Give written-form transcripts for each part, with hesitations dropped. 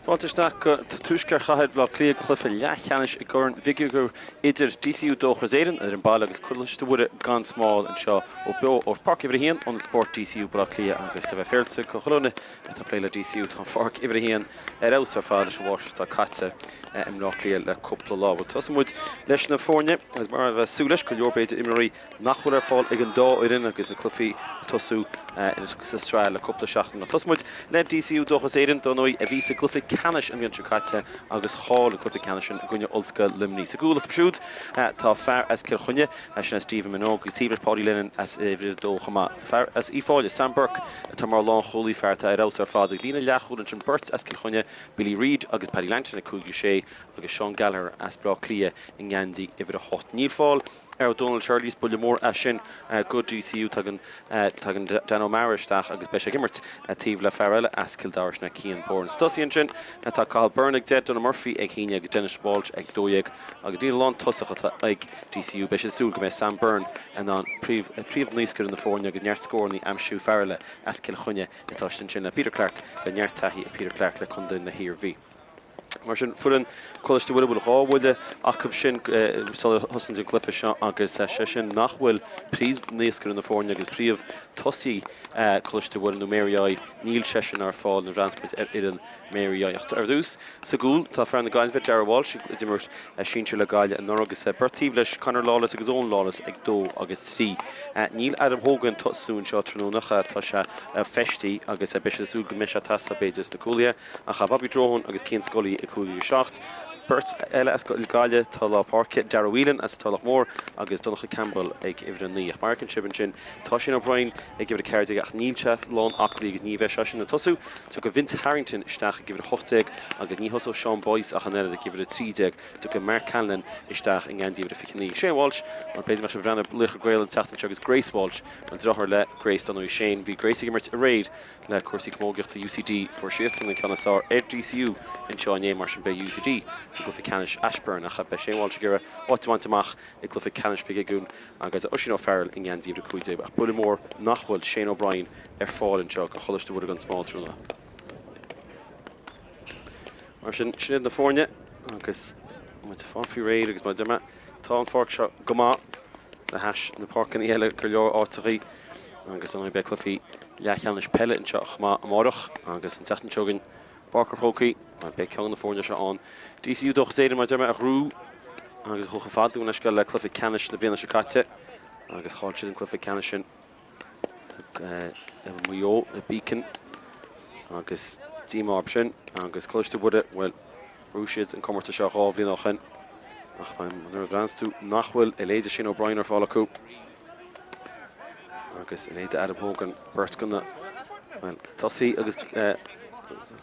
Fáilte isteach go tuaisceart chathair Bhaile Átha Cliath do chluiche leathcheannais i gCorn Mhig Uidhir idir DCU Dóchas Éireann ar an baile agus Coláiste Mhuire gan Smál anseo ó beo ó Pháirc Uimhir 1, Ionad Spóirt DCU Baile Átha Cliath agus le bheith féaráilte do chuile dhuine atá ag plé le DCU tá an Pháirc Uimhir 1 ar fheabhas ar fad leis an bháisteach atá caite i mBaile Átha Cliath le cúpla lá. Bhuel tosóidh muid leis na foirne agus mar a bheifeá ag súil leis go leor b'fhéidir imreoirí nach bhfuil ar fáil ag an dá fhoireann agus na cluichí ag tosú sa tsraith le cúpla seachtain. Tosóidh muid le DCU Dóchas Éireann, dar ndóigh, a bhí sa gcluiche ceannais an bhliain seo caite agus chaill an cluiche ceannais sin i gcoinne Ollscoil Luimnigh. Sa gcúl acu siúd tá fear as Cill Chainnigh, sin é Stephen Minogue, agus taobh leis Paudie Lennon as uimhir a dó chomh maith. Fear as Uíbh Fhailí, Sam Burke, atá mar lánchúlaí, fear atá ar fheabhas ar fad. Ag líne leathchúil ansin beirt as Cill Chainnigh, Billy Reid agus Paddy Langton ag 5 6 agus Seán Gallagher as Baile Átha Cliath i ngeansaí uimhir a hocht. Níl fáil Ar Donal Shirley is buille mór é sin go DCU. Tagann tagann Dan O'Meara isteach agus beidh sé ag imirt taobh le fear eile as Cill Dara, sin é Cian Boran. Sa tosaí ansin tá Cathal Byrne ag 10, Donagh Murphy ag 11 agus Denis Walsh ag 12 agus líne lán tosach atá ag DCU. Beidh siad ag súil go mbeidh Sam Byrne in ann príomh príomh-naoscaire na foirne agus neart scóranna a aimsiú. Fear eile as Cill Chainnigh atá ansin le Peter Clarke le neart taithí ag Peter Clarke le contae na hIarmhí. Mar sin, foireann Choláiste Mhuire, bhfuil dhá bhuille acu sin sula thosaíonn an cluiche seo agus sé sin nach bhfuil príomh-naoscaire na foirne agus príomh-tosaí Coláiste Mhuire nó Mary I, níl seisean ar fáil nuair a bhreathnaíonn muid ar fhoireann Mary I. Ach ar dtús, sa gcúl, tá fear na Gaillimhe, Darragh Walsh, a d'imir sinsir le Gaillimh anuraidh agus beirt taobh leis, Conor Lawless agus Owen Lawless ag dó agus trí. Níl Adam Hogan ag tosú anseo tráthnóna, tá sé feistithe agus beidh siad ag súil go mbeidh sé ag teastáil b'fhéidir sna cúlaithe. Ach Bobby Drohan agus Cian Scully ag 5 agus 7. Beirt eile as Gaillimh, tá lár páirce, Darragh Whelan as Turloch Mór agus Donncha Campbell ag uimhir 9. Ach mar a fheiceann sibh ansin, tá Shane O'Brien ag uimhir 14 ach níl sé lán aclaí agus ní bheidh seisean ag tosú. Tiocfaidh Vince Harrington isteach ag uimhir 18 agus ní thosóidh Sean Boyce ach an oiread ag uimhir 13. Tiocfaidh Mark Callinan isteach i ngeansaí uimhir 29. Shane Walsh, mar b'fhéidir go mbeadh sibh ag breathnú ar Laochra Gael an tseachtain seo agus Grace Walsh, an deartháir le Grace, dar ndóigh Shane. Bhí Grace ag imirt aréir Le cúrsaí camógaíochta UCD, fuair siadsan an ceann is fearr ar DCU anseo inné, mar sin beidh UCD sa gcluiche ceannais Ashbourne ach beidh Shane Walsh ag iarraidh áit a bhaint amach i gcluiche ceannais Mhig Uidhir agus Oisín O'Farrell i ngeansaí uimhir 15. Ach buille mór nach bhfuil Shane O'Brien ar fáil anseo do Choláiste Mhuire gan Smál tráthnóna. Mar sin, sin iad na foirne agus muid ag fáil faoi réir agus mar a deir mé, tá an pháirc seo go maith le hais na páirceanna eile go leor áiteachaí agus dar ndóigh beidh cluichí leathcheannais peile anseo chomh maith amárach agus an tseachtain seo chugainn Páirc an Chrócaigh mar beidh ceann de na foirne seo ann. DCU Dóchas Éireann mar a deir mé a ghnóthaigh agus a chuaigh chomh fada leis le cluiche ceannais na bliana seo caite agus chaill siad an cluiche ceannais sin le Maigh Eo le Beacon agus díomá orthu sin agus Coláiste Mhuire bhuel Bhuaigh siad an comórtas seo dhá bhliain ó shin ach nuair a bhreathnaíos tú nach bhfuil a leithéid de Shane O'Brien ar fáil acu agus a leithéid de Adam Hogan, beirt de na bhuel, tosaí agus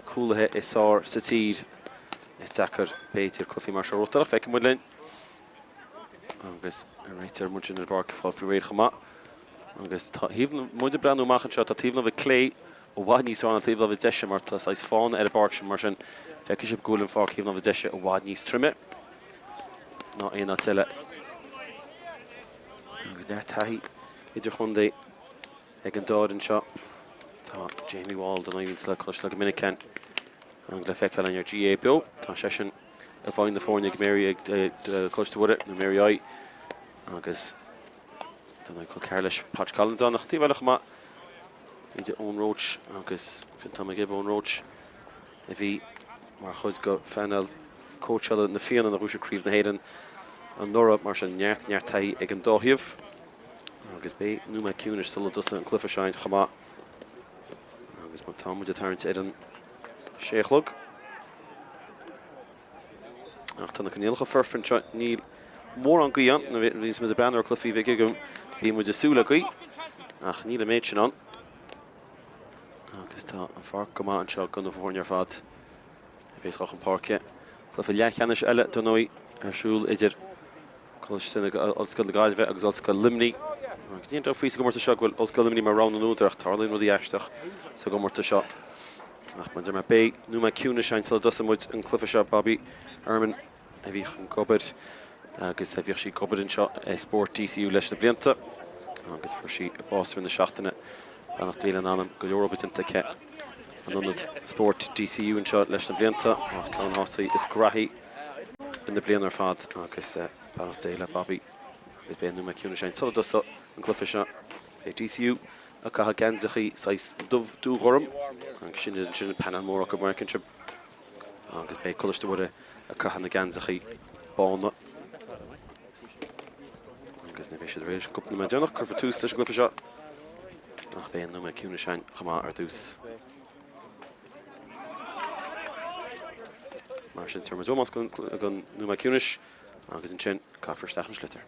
cúlaithe is fearr sa tír. Is deacair b'fhéidir cluichí mar seo a bhuachtáil ach feicfidh muid linn. Agus réiteoir muid sin ar an bpáirc ag fáil faoi réir chomh maith. Agus tá taobh muid ag breathnú amach anseo, tá taobh na láimhe clé i bhfad níos fearr ná taobh láimhe deise mar tá saghas fána ar an bpáirc sin mar sin feicfidh sibh go bhfuil an pháirc thaobh láimhe deise i bhfad níos troime ná aon áit eile. Agus neart taithí idirchontae ag an dá fhoireann seo. Tá Jamie Wall don bhíonn le cloisteáil go minic againn agus le feiceáil ar GAA Beo. Tá seisean i bhfeighil na foirne ag Mary ag Coláiste Mhuire nó Mary I agus tá an col ceathar leis Podge Collins ann ach an taobh eile chomh maith Idir Eoin Roche agus Fintán McGibb, Eoin Roche a bhí mar chuid de phainéal cóitseála na Fianna a ghnóthaigh Craobh na hÉireann anuraidh. Mar sin, neart, neart taithí ag an dá thaobh. Agus beidh nóiméad ciúnais sula dtosaíonn an cluiche seo chomh maith. Agus má tá muid ag tarraingt ar an sé a chlog. Ach tá na coinníollacha foirfe anseo, níl mórán gaoth ann. Nuair a bhíonns muid ag breathnú ar cluichí Mhig Uidhir, bíonn muid ag súil le gaoth, ach níl an méid sin ann. Agus tá an pháirc go maith anseo do na foirne ar fad. A bheas chun páirce. Cluiche leathcheannais eile, dar ndóigh, ar siúl idir Coláiste Ollscoil na Gaillimhe agus Ollscoil Luimnigh. Agus ní raibh faoi sa gcomórtas seo go bhfuil Ollscoil Luimnigh mar rogha na n-údar ach tarlaíonn rudaí aisteach sa gcomórtas seo. Ach mar a deir mé, beidh nóiméad ciúnais againn sula dtosaíonn muid an cluiche seo. Bobby Ehrman a bhíodh ag obair agus a bhíodh sí ag obair anseo i Spórt DCU leis na blianta agus fuair sí bás i rith na seachtaine. Beannacht Dé lena anam, go leor obair déanta aici. An Ionad Spóirt DCU anseo leis na blianta, ceann de na háiteacha is graithí na bliana ar fad agus beannacht Dé le Bobby agus beidh an nóiméad ciúnais againn sula dtosóidh an cluiche seo. Beidh DCU ag caitheamh geansachaí saghas dubh dúghorm agus sin iad ansin, painéal mór acu mar a fheiceann sibh agus beidh Coláiste Mhuire ag caitheamh na geansachaí bána agus nuair a bheidh siad réidh leis an gcúpla nóiméad deireanach cuirfear tús leis an gcluiche seo ach beidh an nóiméad ciúnais againn chomh maith ar dtús. Mar sin tabharfaidh muid ómós don nóiméad ciúnais agus ansin caithfear isteach an sliotar.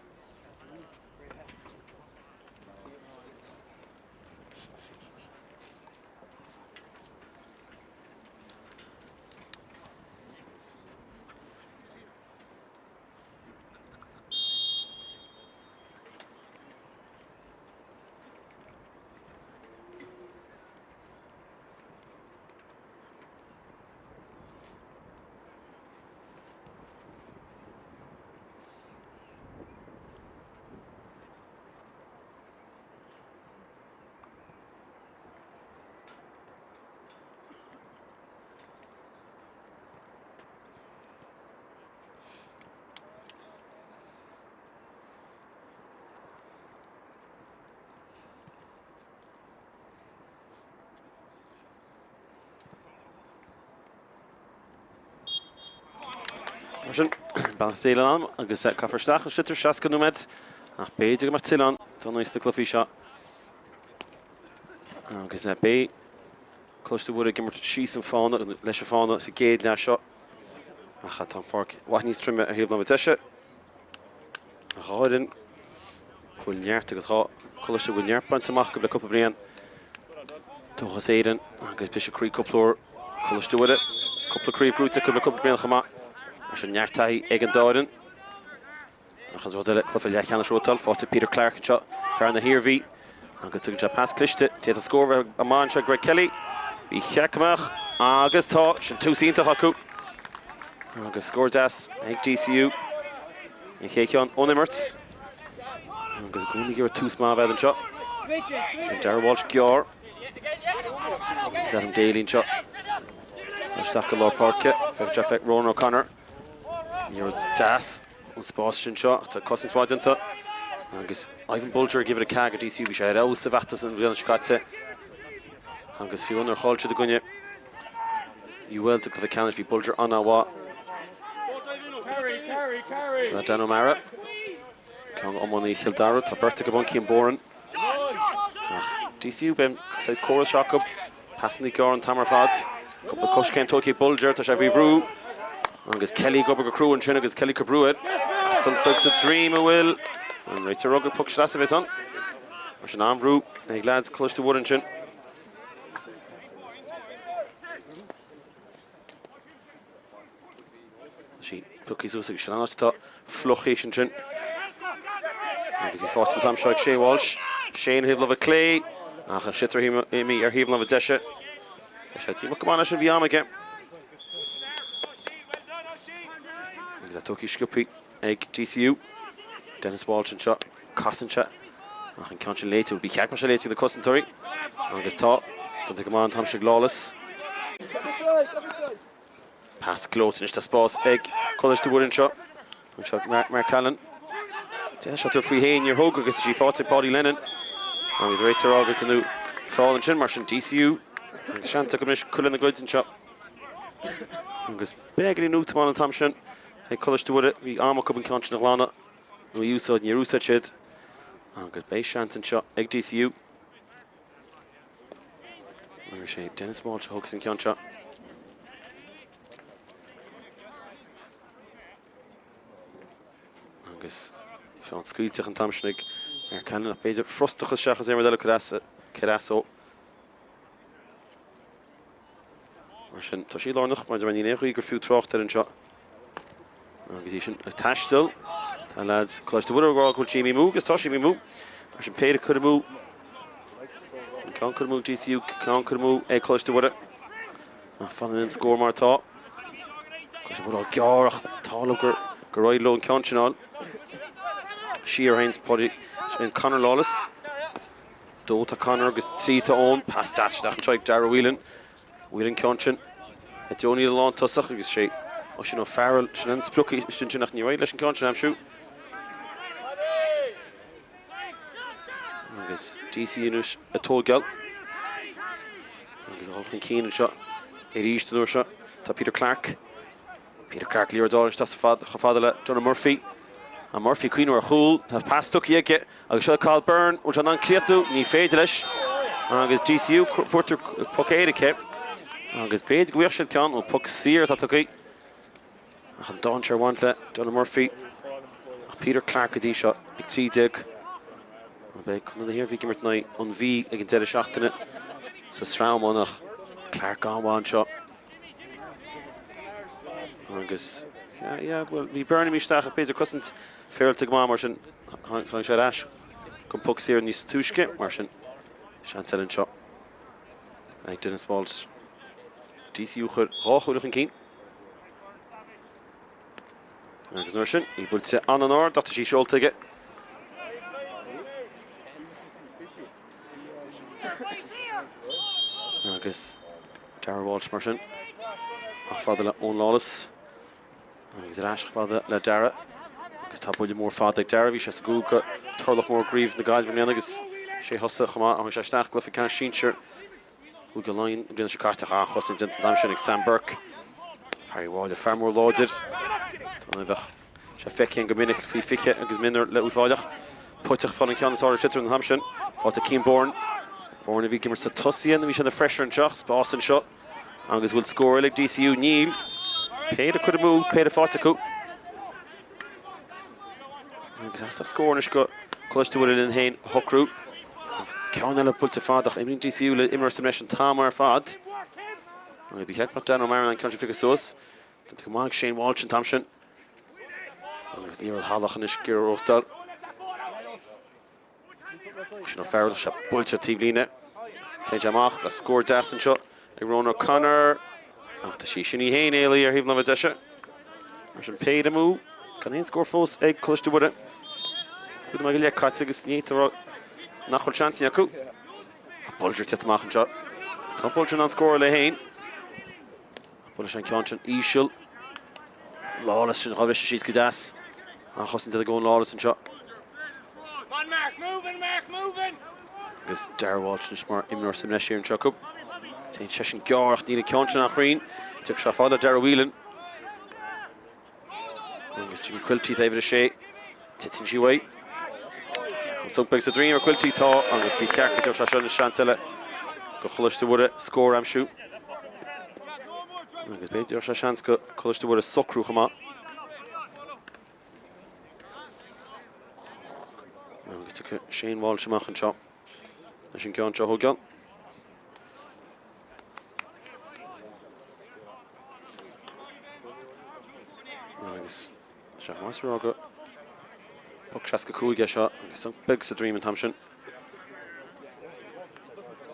Mar sin, beannacht Dé lena anam agus caithfear isteach an sliotar 60 nóiméad ach b'fhéidir go mbeadh tuilleadh ann don sna cluichí seo. Agus beidh Coláiste Mhuire ag imirt síos an fána leis an fána sa gcéad leath seo. Ach tá an pháirc i bhfad níos troime ar thaobh na láimhe deise. Dhá fhoireann a bhfuil neart agus dhá choláiste a bhfuil neart bainte amach acu le cúpla bliain. Dóchas Éireann agus briseadh croí cúpla uair Coláiste Mhuire. Cúpla craobh gnóite acu le cúpla bliain chomh maith. Mar sin neart taithí ag an dá fhoireann. Ach is rud eile cluiche leathcheannais a bhuachtáil. Faighte ag Peter Clarke anseo, fear na hIarmhí. Agus tugann sé pas cliste. D'fhéadfadh scór a bheith amach anseo ag Greg Kelly. Ba cheart go mbeadh. Agus tá. Sin tús iontach acu. Agus scór deas ag DCU. An chéad cheann ón imirt. Agus i gcónaí ag iarraidh tús maith a bheith anseo. Darragh Walsh gearr. Agus Adam Daly anseo. Isteach go lár páirce. Féach Jeff Ronan O'Connor. Iarracht deas. An spás sin seo, ach tá cosaint mhaith déanta agus Ivan Bolger ag uimhir 4 do DCU, bhí sé ar fheabhas sa bhfeachtas an bhliain seo caite agus fiú nuair a chaill siad i gcoinne UL sa gcluiche ceannais, bhí Bolger an-mhaith. Seo é Dan O'Meara, ceann iománaí Chill Dara, tá beirt acu ann, Cian Boran. Ach DCU, beidh an saghas córas seo acu. Pasanna gearr an t-am ar fad. Cúpla coiscéim tógtha ag Bolger, tá sé faoi bhrú. Agus Kelly ag obair go crua ansin agus Kelly ag cur brú air. Ach beag sa droim a bhfuil an réiteoir ag rá gur poc sleasa a bheas ann. Mar sin an-bhrú ag leaids Coláiste Mhuire ansin. Tá sí pioctha suas agus sin an áit atá fliuch ansin. Agus í faighte an t-am seo ag Shane Walsh. Shane ar thaobh láimhe clé ach an sliotar imithe ar thaobh láimhe deise. Tá sé díomách go maith leis an bhí am aige. Agus é tógtha sciobtha ag DCU. Denis Walsh anseo. Casann sé ach an ceann sin léite. Ba cheart go mbeadh sé léite ag na cosantóirí. Agus tá. Déanta go maith an t-am seo ag Lawless. Pas gleoite anois, tá spás ag Coláiste Mhuire anseo. Anseo Mark Callan. D'fhéadfadh sé tabhairt faoi féin, níor thug agus tá sí faighte ag Paudie Lennon. Agus réiteoir á rá gur déanadh feall ansin, mar sin DCU agus seans acu anois cur lena gcuid anseo. Agus beagáinín útamáil an t-am sin ag Coláiste Mhuire, bhí am acu an ceann sin a ghlanadh nó a úsáid, níor úsáid siad. Agus beidh seans anseo ag DCU. Agus sé Denis Walsh a thógfas an ceann seo. Agus feall scaoilteach an t-am sin ag Mark Callan ach b'fhéidir frustrachas seachas aon rud eile cur as dó. Mar sin, tá sí lárnach, mar níl aon chaoi gur fiú trácht air anseo. Agus í sin ag taisteal. Tá leaids Coláiste Mhuire ag rá go bhfuil sí imithe amú agus tá sí imithe amú. Mar sin péire curtha amú. An ceann curtha amú ag DCU, ceann curtha amú ag Coláiste Mhuire. Ach fanann an scór mar atá. Coláiste Mhuire á gearr ach tá leo gur gur éirigh leo an ceann sin a fháil. Siar Haines Paudie, Conor Lawless. Dó tá Conor agus 3 tá Eoin. Pas deas isteach anseo ag Darragh Whelan. Bhuail an ceann sin le Joe O'Neill an lántosach agus sé Oisín O'Farrell sin an sprioc ansin ach níor éirigh leis an ceann sin a aimsiú. Agus DCU anois ag tógáil agus a dhul chun cinn anseo arís an uair seo. Tá Peter Clarke. Peter Clarke liathróid álainn isteach chomh fada le Donagh Murphy. Tá Murphy ag cuimhniú ar chúl. Tá pas tugtha aige agus seo Cathal Byrne. Bhfuil sé in ann críochnú? Ní féidir leis. Agus DCU cuairtear poc éirice. Agus b'fhéidir go bhfaigheadh siad ceann ó poc saor atá tugtha. Ach an dainséar ag baint le Donagh Murphy. Ach Peter Clarke go dtí seo ag 13. Beidh Contae na hIarmhí ag imirt in aghaidh an Mhí ag an deireadh seachtaine sa tsraith iomána. Clarke an-mhaith anseo. Agus, yeah, bhuel, bhí Byrne imithe isteach ach b'fhéidir cosaint féaráilte go maith mar sin tháinig sé ar ais don poc saor níos túisce mar sin seans eile anseo ag Denis Walsh. DCU a chur dhá chúl chun cinn. Agus an uair sin, í buailte an-ard ach tá sí seolta aige. Agus Darragh Walsh mar sin. Chomh fada le Eoin Lawless. Agus ar ais chomh fada le Darragh. Agus tá buille mór fada ag Darragh. Bhí sé sa gcúl do Turlough Mór i gCraobh na Gaillimhe i mbliana agus sé thosaigh chomh maith. Tháinig sé isteach i gcluiche ceannais sinsir Chúige Laighean an bhliain seo caite ach an-chosaint déanta an t-am sin ag Sam Burke. Fear Uíbh Fhailí, fear mór láidir. Tá an bheadh sé feicthe go minic faoi 20 agus mionúr le Uíbh Fhailí. Putach fáil an ceann is fearr ar sliotar an t-am sin. Faighte ag Cian Bourne. Bourne a bhí ag imirt sa tosaí nuair a bhí sé ina fresher anseo. Spás anseo agus bhfuil scór eile ag DCU? Níl. Péire curtha amú, péire faighte acu. Agus as scór anois do Choláiste Mhuire linn féin a shocrú. Ceann eile buailte fada ach imríonn DCU le imreoir sa mbreis an t-am ar fad. Agus ba cheart go mbeadh Dan O'Meara in ann ceann sin a phiocadh suas. Déanta go maith ag Shane Walsh an t-am sin. Agus liathróid shalach anois ag iarraidh a ghnóthachtáil. Sin O'Farrell, sé buailte ar taobhlíne. Téann sé amach le scór deas anseo ag Ronan O'Connor. Ach tá sí sin í féin éalaithe ar thaobh na láimhe deise. Mar sin péire amú. Gan aon scór fós ag Coláiste Mhuire. Cúig nóiméad go leith caite agus ní fhéadtar a rá nach bhfuil seans acu. Bolger ag tíocht amach anseo. Is tá Bolger in ann scóráil é féin. Buaileann sé an ceann sin íseal. Lawless sin dhá bhriseadh síos go deas. An-chosaint ag Eoin Lawless anseo. Agus Darragh Walsh anois mar imreoir sa mbreis anseo acu. Téann seisean gearr ach níl an ceann sin an-chruinn. Tiocfaidh sé fada le Darragh Whelan. Agus Jimmy Quilty taobh le sé. Titeann sí uaidh. An sonc beag sa droim ar Quilty tá agus ba cheart go dtabharfadh sé seo an seans eile do Choláiste Mhuire scór a aimsiú. Agus b'fhéidir sé seans go Coláiste Mhuire socrú chomh maith. Agus tiocfaidh Shane Walsh amach anseo leis an gceann seo a thógáil. Agus seo más rá go poc 65 é seo agus sonc beag sa droim an t-am sin.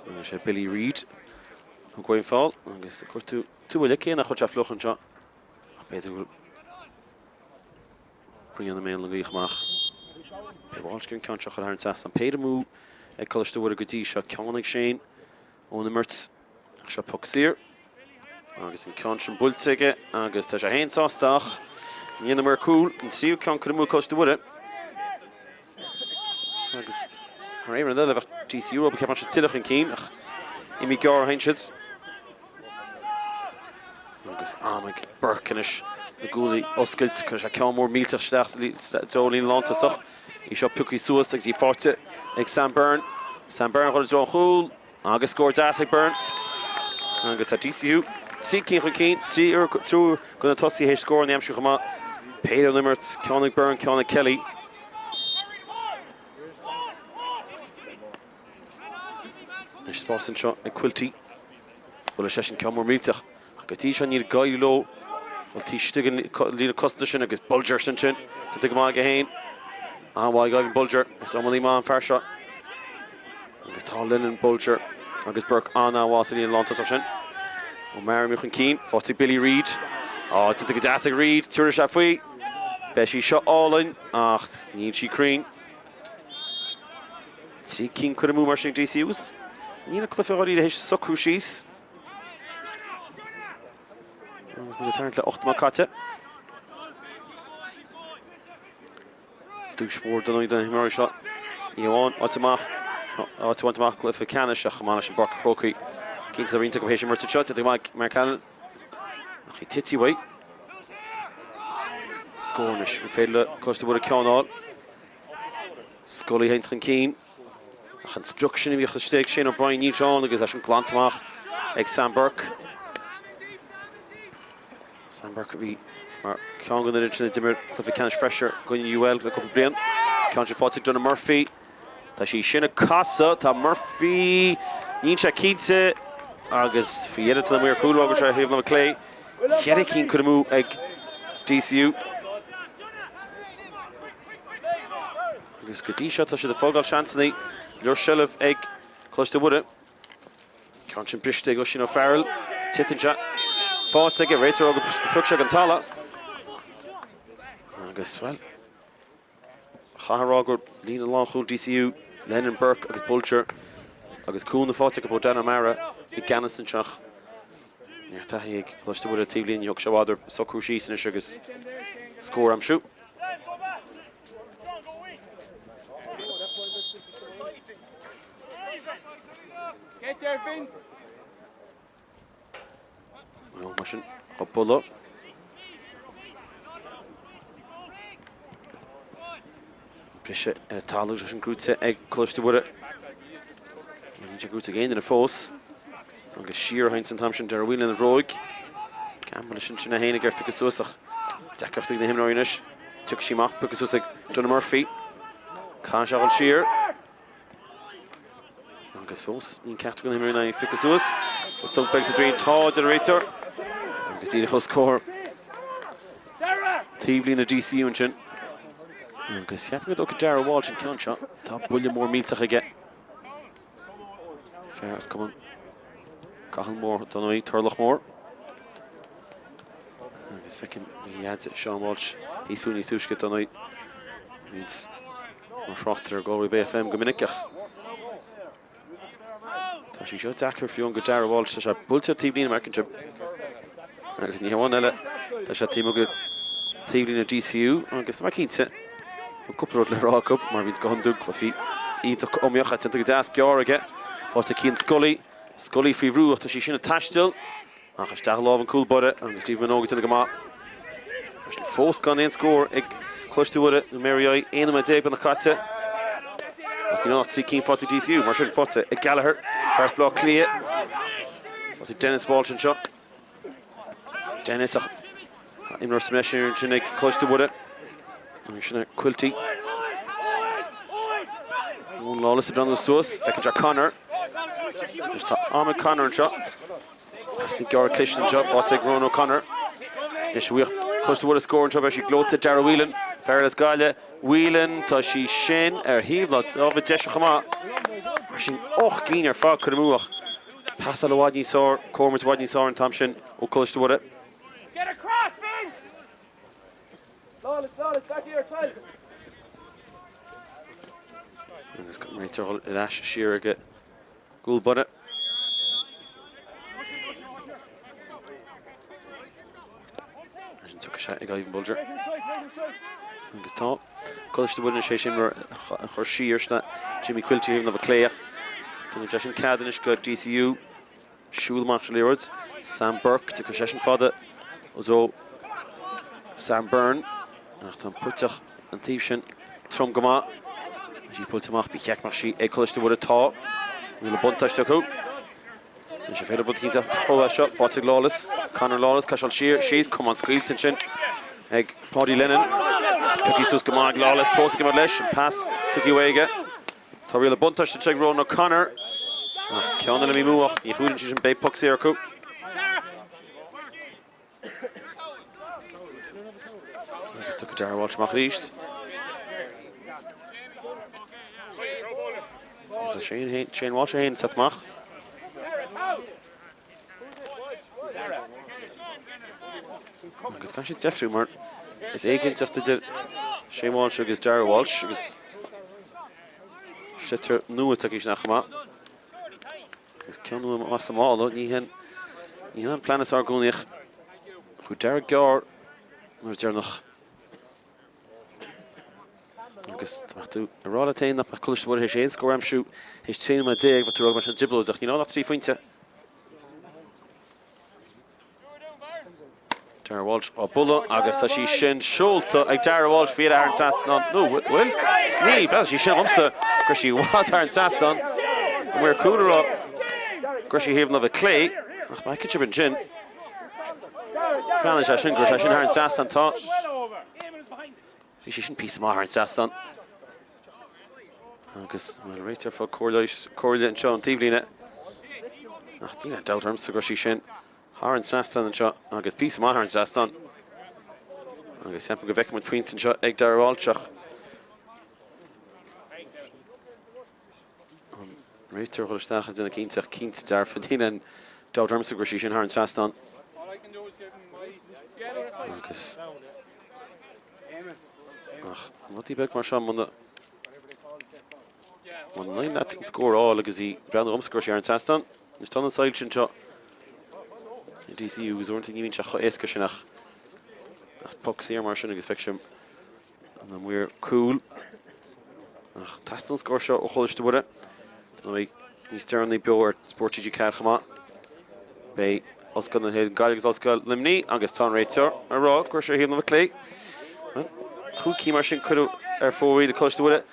Agus sé Billy Reid thug uaidh an feall agus ag cuartú tuaille cé nach bhfuil sé fliuch anseo ach b'fhéidir go bhfuil Bruíon i mbéal na gaoithe amach. Beidh Walsh ag an ceann seo a chur thar an trasnán. Péire amú ag Coláiste Mhuire go dtí seo. Ceann ag Shane ón imirt. Ach seo poc saor. Agus an ceann sin buailte aige agus tá sé féin sásta ach ní dhéanamh ar cúl. An tríú ceann curtha amú ag Coláiste Mhuire. Agus thar aon rud eile bheadh DCU ag ceapadh siad tuilleadh chun cinn ach imí gearr a théann siad. Agus am ag Burke anois na guaillí a oscailt. Cuireann sé ceann mór millteach isteach sa dtreo líne lántosach. Í seo pioctha suas agus í faighte ag Sam Byrne. Sam Byrne chun i dtreo an chúil agus scór deas ag Byrne. Agus tá DCU trí cinn chun cinn, triúr de na tosaithe théis scóranna a aimsiú chomh maith. Péire ón imirt, ceann ag Byrne, ceann ag Kelly. Anois spás anseo ag Quilty. Buaileann seisean ceann mór millteach. Ach go dtí seo níor éirigh leo. Bhuel taobh istigh den líne cosanta sin agus Bolger ansin. Déanta go maith aige féin. An-mhaith ag Ivan Bolger. Is iománaí maith an fear seo. Agus tá Lennon, Bolger agus Burke an-an-mhaith sa líne lántosach sin. O'Meara imithe chun cinn. Faighte ag Billy Reid. Á, déanta go deas ag Reid. Tabharfaidh sé faoi. Beidh sí seo álainn ach níl sí cruinn. Trí cinn curtha amú mar sin ag DCU agus níl an cluiche dháiríre théis socrú síos. Agus muid ag tarraingt le 8 nóiméad caite. Duais mhór don do na himreoirí seo. Ní hamháin áit amach, áit a bhaint amach cluiche ceannais ach chomh maith leis an bPáirc an Chrócaigh. Cinnte tá roinnt acu théis imirt anseo, déanta go maith ag Mark Allen. Ach í tite uaidh. Scór anois, an féidir le Coláiste Mhuire ceann a fháil? Scully a théann chun cinn. Ach an sprioc sin a bhíodh istigh ag Shane O'Brien níl sé ann agus é sin glanta amach ag Sam Burke. Sam Burke a bhí mar cheann den fhoireann sin a d'imir cluiche ceannais freisin i gcoinne UL le cúpla bliain. Ceann sin faighte ag Donagh Murphy. Tá sí sin ag casadh. Tá Murphy, níl sé cinnte agus faoi dheireadh tá na maoir cúil agus sé thaobh na clé. Cheithre cinn curtha amú ag DCU. Agus go dtí seo tá siad ag fágáil seansanna. Leor seilbh ag Coláiste Mhuire. Ceann sin briste ag Oisín O'Farrell. Titeann sé. Faighte aige. Réiteoir gur phrioc sé den talamh. Agus, bhuel, chaithfeá a rá gur líne lánchúil DCU, Lennon, Burke agus Bolger agus cúnamh faighte acu ó Dan O'Meara i gceannas anseo. Neart taithí ag Coláiste Mhuire taobhlíne, thóg sé i bhfad orthu socrú síos anois agus scór a aimsiú. Mar sin, tá buille. Briseadh ar an talamh sé sin gnóite ag Coláiste Mhuire. Níl sé gnóite ag aon duine fós. Agus siar a théann an t-am sin Darragh Whelan lena bhróig. Gamble sin sin é féin ag iarraidh piocadh suas ach deacracht ag na himreoirí anois. Tiocfaidh sí amach, piocadh suas ag Donagh Murphy. Caithfidh sé a dhul siar. Agus fós, níl ceachtar de na himreoirí in ann piocadh suas. Sonc beag sa draein, tá, a deir an réiteoir. Agus díreach os comhair taobhlíne DCU ansin. Agus cheapfainn go dtógfaidh Darragh Walsh an ceann seo. Tá buille mór millteach aige. Fear as Cumann Cathal Mór dar ndóigh, Turlough Mór. Agus feicim a dheaide Seán Walsh thíos fúinn níos túisce dar ndóigh. Bhíonns mar thráchtaire ar Galway Bay FM go minic ach tá sí seo deacair fiú do Darragh Walsh. Tá sé buailte ar taobhlíne mar cinnte. Agus ní hamháin eile, tá sé taobh amuigh de taobhlíne DCU agus mar cinnte cúpla rud le rá acu mar bhíonns go hiondúil cluichí iontach iomaíoch déanta go deas gearr aige. Faighte ag Cian Scully. Scully faoi bhrú ach tá sí sin ag taisteal ach isteach i lámh an cúl báire agus Stephen Minogue ag déanamh go maith. Mar sin fós gan aon scór ag Coláiste Mhuire nó Mary I, 11 nóiméad beagnach caite. Ach níl ach 3 cinn faighte ag DCU, mar sin faighte ag Gallagher, fear as Baile Átha Cliath. Faighte ag Denis Walsh anseo. Denis ach imreoir sa mbreis ansin ag Coláiste Mhuire. Agus sin é Quilty. Eoin Lawless ag breathnú suas, feiceann sé Connor. Anois tá am ag Connor anseo. Pas níos gearr cliste anseo, faighte ag Ronan O'Connor. Anois bhíodh Coláiste Mhuire scór anseo, beidh sí gleoite Darragh Whelan, fear as Gaillimh. Whelan, tá sí sin ar thaobh na láimhe deise chomh maith. Mar sin, 8 gcinn ar fad curtha amú ach pasáil i bhfad níos fearr, comhimirt i bhfad níos fearr an t-am sin ó Coláiste Mhuire. Agus go réiteoir dhul ar ais siar ag an gcúl báire. Sin tiocfaidh sé ag Ivan Bolger. Agus tá Coláiste Mhuire anois théis imreoir a chur siar sin Jimmy Quilty thaobh na clé ach tugann sé sin cead anois go DCU siúl amach sa liathróid. Sam Burke, tiocfaidh seisean fada ó dtreo Sam Byrne ach tá an puiteach an taobh sin trom go maith. Tá sí buailte amach, ba cheart go mbeadh sí ag Coláiste Mhuire. Tá. Níl an buntáiste acu. Anois an féidir rud eicínt a chruthú as seo. Faighte ag Lawless. Conor Lawless, caithfidh sé siar, síos, camán scaoilte ansin ag Paudie Lennon. Pioctha suas go maith ag Lawless, fós ag imeacht leis. An pas tugtha uaidh aige. Tá riail an buntáiste anseo ag Ronan O'Connor. Ach ceann eile imithe amú ach ní chúlaíonn sé sin beidh poc saor acu. Agus tiocfaidh Darragh Walsh amach arís. Tá Shane, Shane Walsh é féin set amach. Agus caithfidh siad deifriú mar is éiginnteacht idir Shane Walsh agus Darragh Walsh agus sliotar nua tagtha isteach chomh maith. Agus ceann nua as an mála, ní hin ní hin an plean is fearr i gcónaí ach. Chuaigh Darragh gearr an uair deireanach agus dá mbeadh tú ag rá leat féin nach mbeadh Coláiste Mhuire théis aon scór a aimsiú théis 13 nóiméad, bheadh tú ag rá go mbeadh sé i dtrioblóid ach níl ann ach 3 phointe. Darragh Walsh á bualadh agus tá sí sin seolta ag Darragh Walsh faoi thar an trasnán. Nó bhfuil? Ní, bhreathnaigh sí sin dhomsa go raibh sí i bhfad thar an trasnán. An maor cúil ag rá go raibh sí thaobh na láimhe clé ach má fheiceann sibh ansin, bhreathnaigh sé sin go raibh sé sin thar an trasnán. Tá. Bhí sé sin píosa maith thar an trasnán. Agus bhuel réiteoir ag fáil comhairle anseo ón taobhlíne. Ach níl aon dabht ormsa go raibh sí sin thar an trasnán anseo agus píosa maith thar an trasnán. Agus ceapaim go bhfeicfidh muid pointe anseo ag Darragh Walsh ach an réiteoir ag dul isteach ag déanamh cinnte ach cinnte dearfa níl aon dabht ormsa go raibh sí sin thar an trasnán. Agus Ach rudaí beag mar seo muna muna n-éiríonn leat an scór a fháil agus í breathnú dhomsa go raibh sí thar an trasnán. Anois tá na soilse anseo i DCU agus uaireanta ní bhíonn sé chomh éasca sin ach as poc saor mar sin agus feicim an maor cúil. Ach teastaíonn an scór seo ó Choláiste Mhuire. Tá mé níos deireanaí beo ar Spórt TG4 chomh maith. Beidh Ollscoil na hÉireann Gaillimh agus Ollscoil Luimnigh agus tá an réiteoir ag rá go raibh sé ar thaobh na láimhe clé. Chúig cinn mar sin cuireadh ar fóraoil ag Coláiste Mhuire.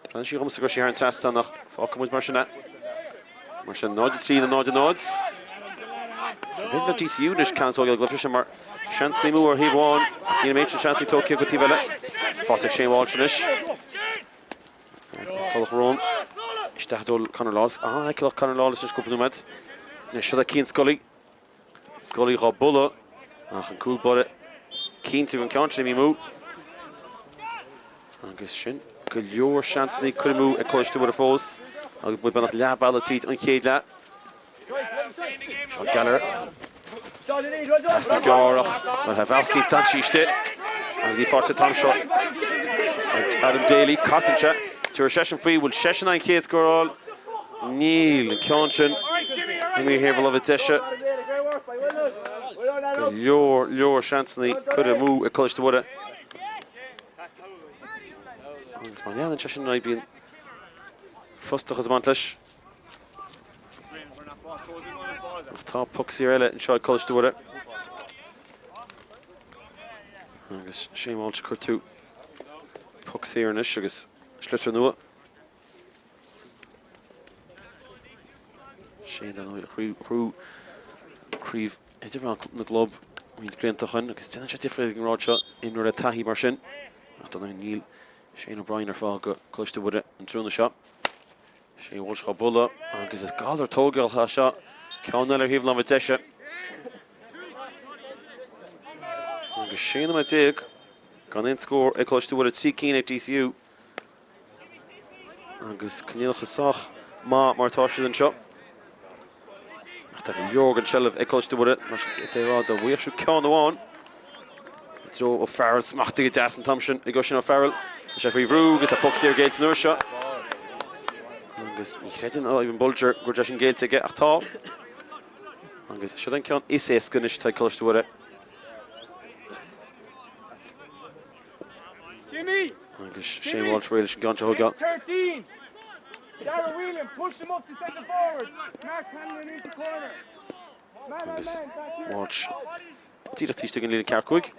Breathnaíonn sí dhomsa go raibh sí thar an trasnán ach fágfaidh muid mar sin é. Mar sin 0-3 le 0-0. An féidir le DCU anois ceannas a thógáil ar an gcluiche sin mar seans amú ar thaobh amháin ach níl an méid sin seansanna tógtha acu taobh eile. Faighte ag Shane Walsh anois. Agus Tulach Rón isteach i dtreo Conor Lawless. An-fheiceálach Conor Lawless anois cúpla nóiméad. Anois seo é Cian Scully. Scully dhá bualadh ach an cúl báire cinnte an ceann sin imithe amú. Agus sin go leor seansanna curtha amú ag Coláiste Mhuire fós agus muid beagnach leath bealaigh tríd an chéad leath. Seán Gallagher. Trasna gearr ach mar a bhealach d'fhan sí istigh agus í faighte an t-am seo ag Adam Daly. Casann sé. Tabharfaidh seisean faoi. Bhfuil seisean an chéad scór a fháil? Níl. An ceann sin imithe thaobh na láimhe deise. Go leor, leor seansanna curtha amú ag Coláiste Mhuire. Agus má leanann sé sin ar aghaidh bíonn frustrachas ag baint leis. Ach tá poc saor eile anseo ag Coláiste Mhuire. Agus Shane Walsh ag cuartú poc saor anois agus sliotar nua. Shane dar ndóigh a ghnóthaigh craobh idirmheánach na gclub roinnt blianta ó shin agus déanann sé difríocht ag an ngrád seo imreoir le taithí mar sin. Ach dar ndóigh níl Shane O'Brien ar fáil go Coláiste Mhuire an tráthnóna seo. Shane Walsh dhá bualadh agus is galar tógálach é seo. Ceann eile ar thaobh na láimhe deise. Agus 16 nóiméad gan aon scór ag Coláiste Mhuire, 3 cinn ag DCU. Agus coinníollacha sách maith mar atá siad anseo. Ach tá go leor den tseilbh ag Coláiste Mhuire, mar sin d'fhéadfaí a rá dá bhfaigheadh siad ceann amháin i dtreo O'Farrell, smachtaithe go deas an t-am sin ag Oisín O'Farrell. Tá sé faoi bhrú agus tá poc saor géillte an uair seo. Agus ní chreideann Ivan Bolger go raibh sé sin géillte aige ach tá. Agus seo an ceann is éasca anois atá ag Coláiste Mhuire. Agus Shane Walsh réidh leis an gceann seo a thógáil. Agus Walsh díreach taobh istigh den líne ceathracha 5.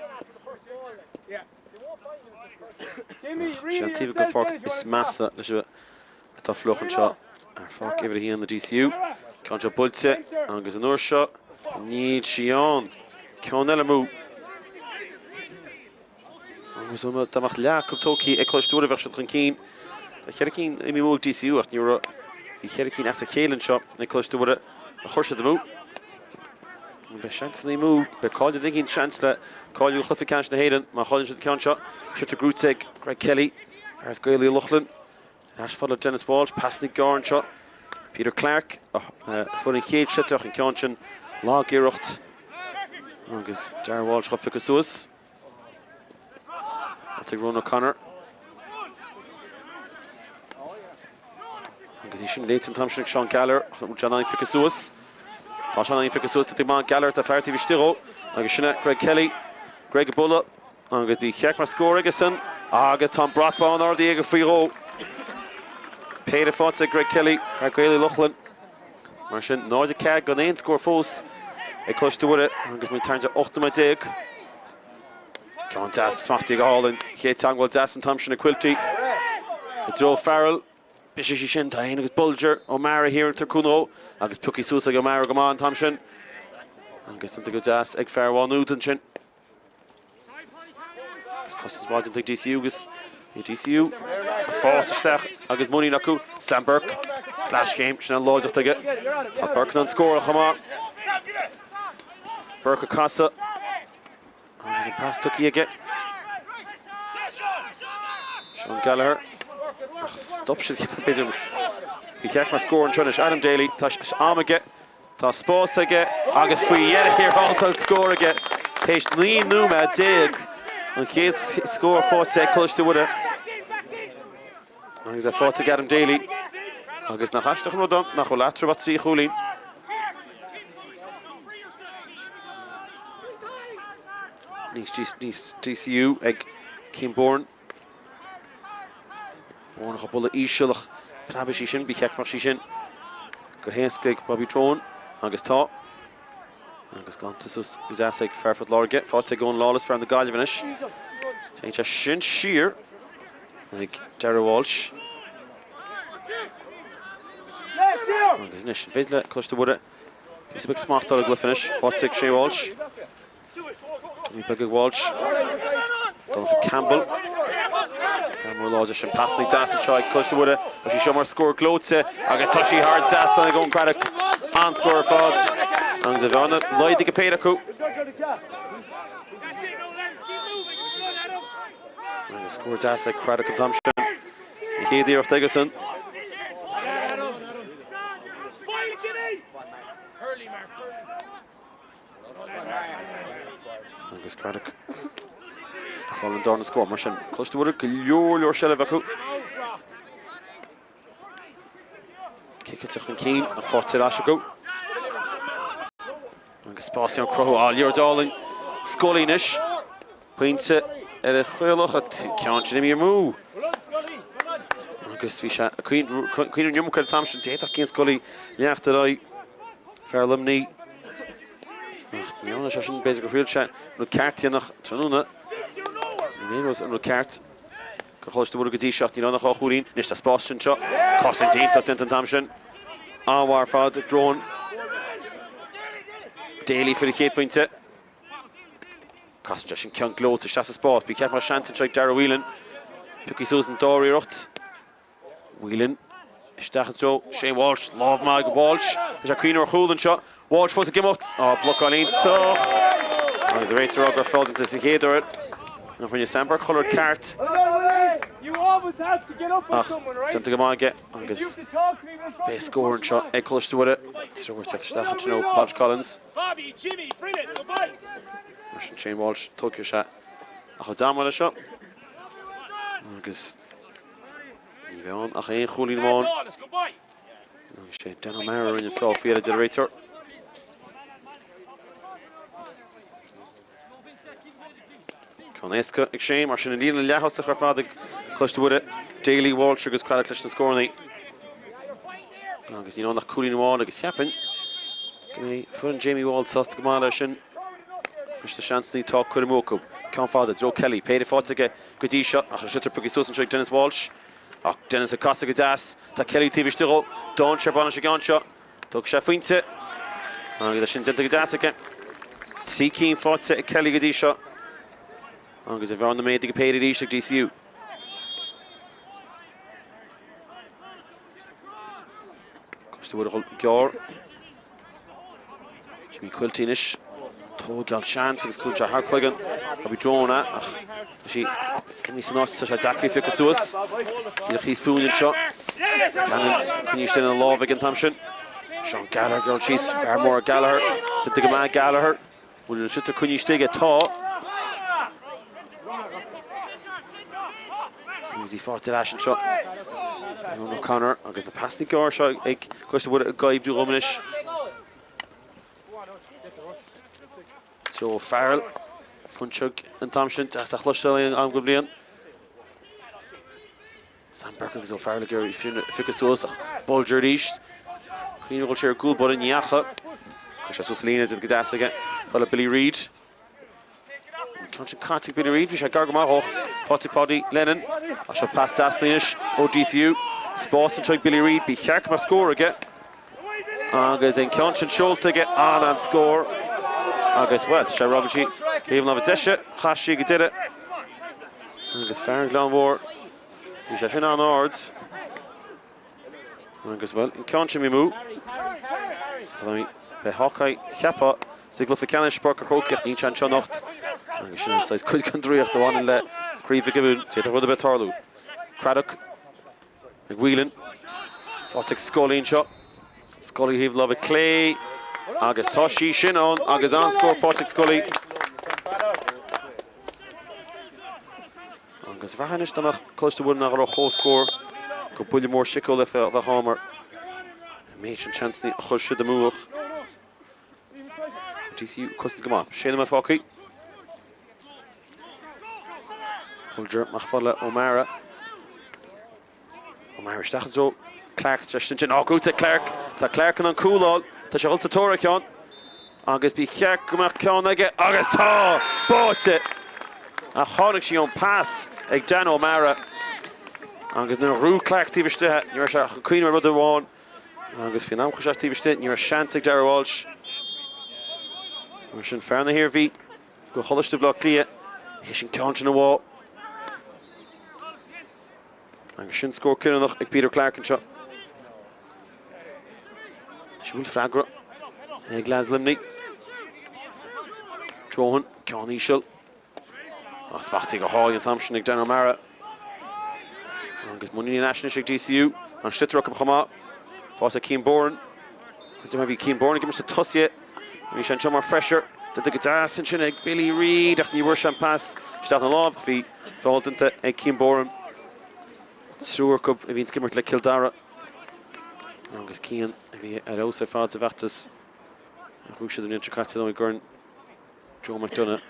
Sé an taobh den pháirc is measa leis atá fliuch anseo ar pháirc uimhir a haon na DCU. Ceann seo buailte agus an uair seo níl sí ann. Ceann eile amú. Agus dá mbeadh leath acu tógtha ag Coláiste Mhuire bheadh siad chun cinn. Tá cheithre cinn imithe amú ag DCU ach ní raibh, bhí cheithre cinn as a chéile anseo ag Coláiste Mhuire a chuir siad amú. Beidh seansanna amú, beidh cáil duine éigin seans le cáiliú do chluiche ceannais na hÉireann má chailleann siad an ceann seo. Sliotar gnóthaithe ag Greg Kelly, fear as Gaeil Uí Lochlainn. Ar ais fad le Denis Walsh, pasanna gearr anseo. Peter Clarke a fuair an chéad sliotar ach an ceann sin lag-iarracht agus Darragh Walsh dhá phiocadh suas. Faighte ag Ronan O'Connor. Agus í sin léite an t-am sin ag Seán Gallagher, ach bhfuil John Annie pioctha suas. Tá Seán Ó pioctha suas go maith Gallagher tá fear taobh istigh dhó agus sin é Greg Kelly. Greg ag bualadh agus ba cheart go mbeadh scór aigesan agus tá an brat bán ardaithe aige faoi dhó. Péire faighte ag Greg Kelly, fear Gaeil Uí Lochlainn. Mar sin, 0-4 gan aon scór fós ag Coláiste Mhuire agus muid tarraingt ar 18 nóiméad. Ceann deas smachtaithe go hálainn. Chéad teagmháil deas an t-am sin ag Quilty i dtreo Farrell. Briseann sí sin, tá é féin agus Bolger, O'Meara thiar ag tabhairt cúnamh dhó agus pioctha suas ag O'Meara go maith an t-am sin. Agus déanta go deas ag fear Mhá Nuad ansin. Agus cosaint mhaith déanta ag DCU agus bhí DCU ag fás isteach agus muinín acu. Sam Burke, sleaschéim, sin an láidreacht aige. Tá Burke in ann scóráil chomh maith. Burke ag casadh. Agus an pas tugtha aige. Sean Gallagher. Ach stop siad b'fhéidir. Ba cheart go mbeadh scór anseo anois. Adam Daly, tá am aige, tá spás aige agus faoi dheireadh thiar thall tá scór aige. Théis 19 nóiméad an chéad scór faighte ag Coláiste Mhuire. Agus é faighte ag Adam Daly. Agus nach aisteach an rud é nach bhfuil eatarthu ach 3 chúilín. Níos DCU ag Cian Bourne. Bourne ag bualadh íseal ach preabfaidh sí sin, ba cheart go mbeadh sí sin go héasca ag Bobby Drone agus tá. Agus glanta suas go deas ag fear Phort Láirge, faighte ag Eoin Lawless, fear na Gaillimhe anois. Téann sé sin siar ag Darragh Walsh. Agus anois, an féidir le Coláiste Mhuire píosa beag smacht a fháil ar an gcluiche anois, faighte ag Shane Walsh. Tommy beag ag Walsh. Donncha Campbell. Fear mór láidir sin. Pasanna deas anseo ag Coláiste Mhuire. Tá sí seo mar scór gleoite agus tá sí thar an trasnán ag Eoin Craddock. An-scór ar fad. Agus an bhearna laghdaithe go péire acu. Agus scór deas ag Craddock an t-am sin. An chéad iarracht aigesan. Agus Craddock ag fáil an darna scór mar sin. Coláiste Mhuire go leor leor seilbh acu. Ciceáilte chun cinn ach faighte ar ais acu. Agus spás á chruthú. Á, liathróid álainn. Scully anois. Pointe ar a chaolach an ceann sin imithe amú. Agus bhí sé ag cuimhneamh an iomarca ar an t-am sin. D'fhéadfadh Cian Scully leanacht ar aghaidh. Fear Luimnigh. Ach ní dhearna sé sin, b'fhéidir gur thriail sé an rud ceart a dhéanamh tráthnóna. Ní raibh an rud ceart do Choláiste Mhuire go dtí seo. Níl ann ach dhá chúilín. Anois tá spás anseo. Cosaint iontach déanta an t-am sin. An-mhaith ar fad ag Drone. Daly faoina chéad phointe. Casann sé sin ceann gleoite isteach sa spás. Ba cheart go mbeadh seans anseo ag Darragh Whelan. Pioctha suas an dara iarracht. Whelan isteach i dtreo Shane Walsh. Lámh maith ag Walsh. Tá sé ag cuimhneamh ar chúl anseo. Walsh fós ag imeacht. Á, blocáil iontach. Agus an réiteoir ag rá go raibh feall déanta sa chéad uair. Nach rinne Sam Burke chuile rud ceart. Ach déanta go maith aige agus beidh scór anseo ag Coláiste Mhuire. Treoir teacht isteach ansin ó Podge Collins. Mar sin Shane Walsh, tógfaidh sé a chuid ama leis seo. Agus ní bheidh ann ach aon chúilín amháin. Agus sé Dan O'Meara a rinne an feall faoi a deir an réiteoir. Ceann éasca ag Shane, mar sin an líne leath-thosach ar fad ag Coláiste Mhuire, Daly, Walsh agus Craddock leis na scóranna. Agus níl ann ach cúilín amháin agus cheapfainn go mbeidh foireann Jamie Wall sásta go maith leis sin. Leis na seansanna atá curtha amú acu. Ceann fada, Joe Kelly, péire faighte aige go dtí seo ach an sliotar pioctha suas anseo ag Denis Walsh. Ach Denis ag casadh go deas. Tá Kelly taobh istigh dhó. Dainséar bainteach sa gceann seo. Tógfaidh sé phointe. Agus é sin déanta go deas aige. 3 cinn faighte ag Kelly go dtí seo. Agus an bhearna méadaithe go péire arís ag DCU. Coláiste Mhuire ag dul gearr. Jimmy Quilty anois. Tógáil seans agus cuireann sé thar cloigeann Bobby Drone é ach tá sí imithe san áit tá sé deacair í a phiocadh suas. Díreach thíos fúinn anseo. Cannon coinnithe istigh ina lámh ag an t-am sin. Sean Gallagher ag dul síos, fear mór Gallagher. Déanta go maith Gallagher. Bhfuil an sliotar coinnithe istigh aige? Tá. Agus í faighte ar ais anseo. Eoin O'Connor agus na pasanna gearr seo ag Coláiste Mhuire ag oibriú dhom anois. Joe Farrell, fuinseog an t-am sin, deas a chloisteáil aon am den bhliain. Sam Burke agus O'Farrell ag iarraidh í a phiocadh suas ach Bolger arís. Cuimhnigh go bhfuil sé ar gcúl báire, ní fhaca. Chuir sé suas líne go deas aige. Fáil le Billy Reid. An ceann sin caite ag Billy Reid, bhí sé gar go maith ó faighte ag Paudie Lennon. Ach seo pas deas anois ó DCU. Spás anseo ag Billy Reid, ba cheart go mbeadh scór aige. Agus an ceann sin seolta aige, an-an-scór. Agus, bhuel, tá sé ag rá go dtí thaobh na láimhe deise, chas sí go deireadh. Agus fear an Ghleann Mhóir, bhí sé sin an-ard. Agus, bhuel, an ceann sin amú. Beidh Hawkeye cheapfá sa gcluiche ceannais i bPáirc an Chrócaigh ach níl sé anseo anocht. Agus sin an saghas cuid den draíocht a bhaineann le Craobh Mhic Giobúin. D'fhéadfadh rud ar bith tarlú. Craddock ag Whelan. Faighte ag Scully anseo. Scully thaobh láimhe clé agus tá sí sin ann agus an-scór faighte ag Scully. Agus bhraithfeá anois dá mbeadh Coláiste Mhuire in ann a dhul ar comhscór gur buille mór síceolaíoch a bheadh ann mar an méid sin seansanna a chuir siad amú ach tá DCU ag cosaint go maith. Sé nóiméad fágtha. Bolger amach fad le O'Mara. O'Mara isteach i dtreo Clarke tar éis ansin. Á, gnóthaithe ag Clarke. Tá Clarke in ann cúl a fháil. Tá sé ag dul sa tóir ar cheann. Agus ba cheart go mbeadh ceann aige. Agus tá! Báite! Ach tháinig sí ón pas ag Dan O'Mara. Agus nuair a ghnóthaigh Clarke taobh istigh, ní raibh sé ach ag cuimhneamh ar rud amháin. Agus faoin am a chuaigh sé taobh istigh, ní raibh seans ag Darragh Walsh. Mar sin, fear na hIarmhí do Choláiste Bhaile Átha Cliath, théis an ceann sin a bhá. Agus sin scór cinniúnach ag Peter Clarke anseo. Anois an bhfuil freagra ag leaids Luimnigh. Drohan, ceann íseal. Á, smachtaithe go hálainn an t-am sin ag Dan O'Mara. Agus muinín ar ais anois ag DCU. An sliotar acu chomh maith. Faighte ag Cian Boran. Bhí Cian Boran ag imirt sa tosaithe. Bhí sé anseo mar phreisir. Déanta go deas ansin ag Billy Reid ach ní bhfuair sé an pas isteach ina lámh. Bhí feall déanta ag Cian Boran. Triúr acu a bhíonn ag imirt le Cill Dara. Agus Cian a bhí ar fheabhas ar fad sa bhfeachtas a bhuaigh siad an bhliain seo caite i gCorn Joe McDonagh.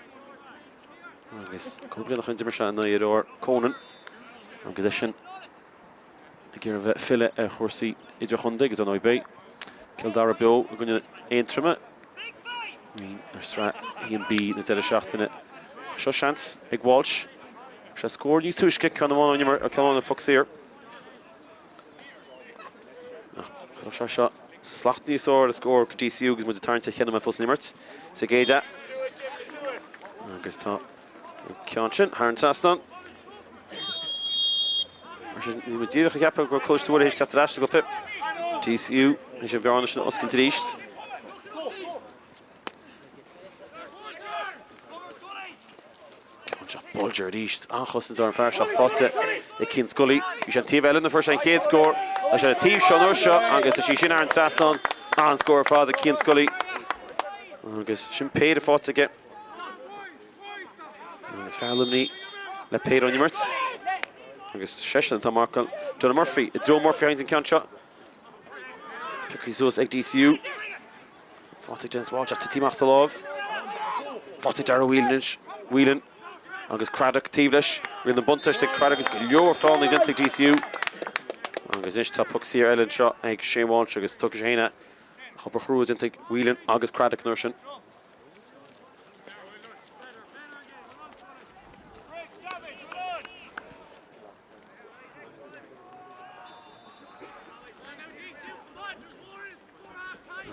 Agus cúpla bliain ó shin d'imir sé in aghaidh a dheartháir Conan. Agus eisean ag iarraidh bheith filleadh ar chúrsaí idirchontae agus ar ndóigh beidh Cill Dara beo i gcoinne Aontroma ar Sraith 1B na deireadh seachtaine. Seo seans ag Walsh. Sé scór níos túisce, ceann amháin ón imirt, ceann amháin ón phoc saor. Ach chuirfeadh sé seo slacht níos fearr ar an scór go DCU agus muid ag tarraingt ar cheithre nóiméad fós san imirt sa gcéad leath. Agus tá An ceann sin thar an trasnán. Mar sin, níl muid díreach ag ceapadh go raibh Coláiste Mhuire théis teacht ar ais go fiú. DCU théis an bhearna sin a oscailt arís. Ceann seo Bolger arís. An-chosaint ar an fear seo faighte ag Cian Scully. Bhí sé an taobh eile nuair a fuair sé an chéad scór. Tá sé an taobh seo an uair seo agus tá sí sin thar an trasnán. An-scór ar fad ag Cian Scully. Agus sin péire faighte aige. Agus fear Luimnigh le péire ón imirt. Agus seisean atá marcáil Donagh Murphy. I dtreo Murphy a thagann an ceann seo. Pioctha suas ag DCU. Faighte ag Denis Walsh ach tite amach sa láimh. Faighte ag Darragh Whelan anois. Whelan agus Craddock taobh leis. Riail na buntáiste ag Craddock agus go leor feallanna déanta ag DCU. Agus anois tá poc saor eile anseo ag Shane Walsh agus tógfaidh sé féin é. Obair chrua déanta ag Whelan agus Craddock an uair sin.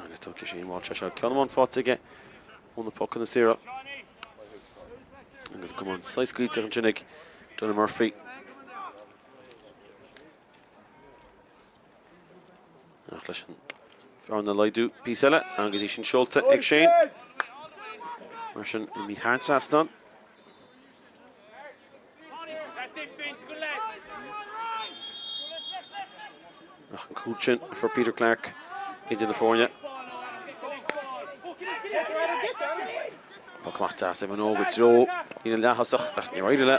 Agus tógfaidh Shane Walsh é seo. Ceann amháin faighte aige ó na pocanna saora. Agus camán saghas scaoilte ansin ag Donagh Murphy. Ach leis an bhearna a laghdú píosa eile agus í sin seolta ag Shane. Mar sin imithe thar an trasnán. Ach an cúl sin a fuair Peter Clarke idir na foirne. Poc amach deas ag Minogue i dtreo líne leath-thosach ach níor éirigh le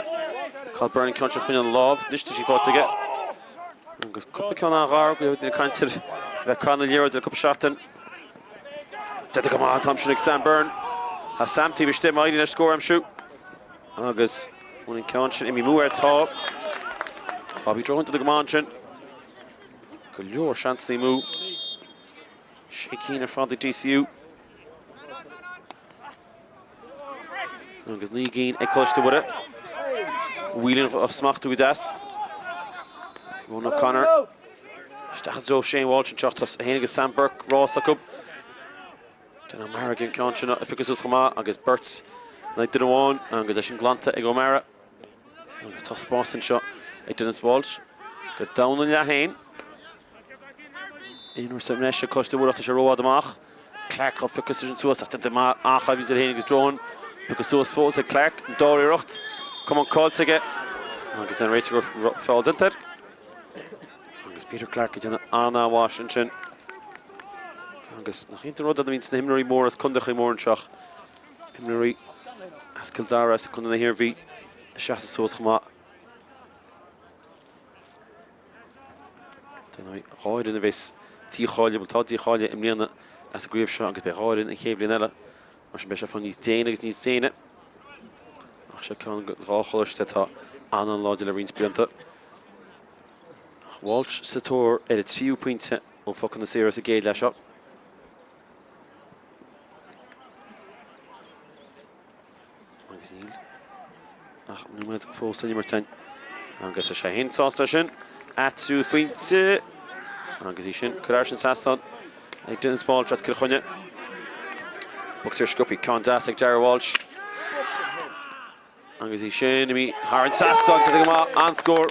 Cathal Byrne an ceann seo a choinneáil ina lámh. Anois tá sí faighte aige. Agus cúpla ceann an-ghar go bhfuil ag caint ar bheith ag caitheamh na liathróide le cúpla seachtain. Déanta go maith an t-am sin ag Sam Byrne. Tá Sam taobh istigh, má éiríonn leis scór a aimsiú. Agus bhfuil an ceann sin imithe amú air? Tá. Bobby Drohan déanta go maith ansin. Go leor seansanna amú. Sé cinn ar fad ag DCU. Agus 9 gcinn ag Coláiste Mhuire. Whelan á smachtú go deas. Ronan O'Connor. Isteach i dtreo Shane Walsh anseo. Tá é féin agus Sam Burke rás acu. Dan O'Meara ag an ceann sin a phiocadh suas chomh maith agus beirt in aghaidh duine amháin agus é sin glanta ag O'Meara. Agus tá spás anseo ag Denis Walsh go domhan an leath féin. Aon uair sa mbreis ag Coláiste Mhuire ach tá sé rófhada amach. Clarke á phiocadh sin suas ach déanta maith an-choimhlint idir é féin agus Drohan. Piocadh suas fós ag Clarke, an dara iarracht. Camán caillte aige agus an réiteoir feall déanta air. Agus Peter Clarke ag déanamh an-mhaith ansin. Agus nach iontach an rud é nuair a bhíonn na himreoirí móra as Contae Chill Mhór anseo. Imreoirí as Cill Dara as Contae na hIarmhí ag seasamh suas chomh maith. Dar ndóigh, dhá fhoireann a bheas dícháilithe, bhuel tá dícháilithe i mbliana as an gcraobh seo agus beidh dhá fhoireann an chéad bhliain eile, mar sin beidh sé fáil níos déine agus níos déine. Ach seo ceann de dhá choláiste atá an-an-láidir le roinnt blianta. Ach Walsh sa tóir ar a tríú pointe ó phocanna saora sa gcéad leath seo. Agus níl ach nóiméad fós san imirt againn. Agus tá sé féin sásta leis sin. A tríú phointe. Agus í sin curtha thar an trasnán ag Denis Walsh as Cill Chainnigh. Poc saor sciobtha, ceann deas ag Darragh Walsh. Agus í sin imithe thar an trasnán, déanta go maith, an-scór.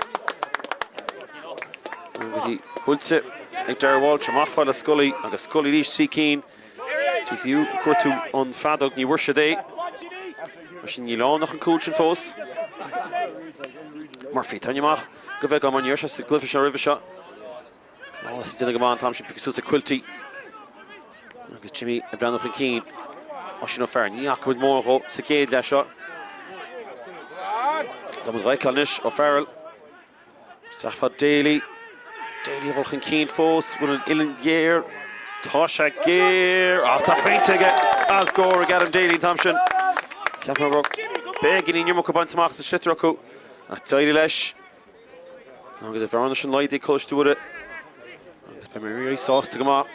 Agus í buailte ag Darragh Walsh amach fad le Scully agus Scully arís trí cinn. DCU ag cuartú an feadóg, ní bhfuair siad é. Mar sin níl ann ach an cúl sin fós. Murphy, tarraingthe amach go bheagán mar ní raibh sé sa gcluiche seo roimhe seo. Lawless ag déanamh go maith an t-am sin, pioctha suas ag Quilty. Agus Jimmy ag breathnú chun cinn. Oisín O'Farrell, ní fhaca muid mórán dhó sa gcéad leath seo. Tá muid dhá fheiceáil anois, O'Farrell. Isteach fad Daly. Daly ag dul chun cinn fós. Bhfuil an uillinn géar? Tá sé géar. Ach tá pointe aige. An-scór ag Adam Daly an t-am sin. Cheap mé go raibh beagáinín an iomarca bainte amach sa sliotar acu. Ach d'éirigh leis. Agus an bhearna sin laghdaithe ag Coláiste Mhuire. Agus beidh Mary sásta go maith.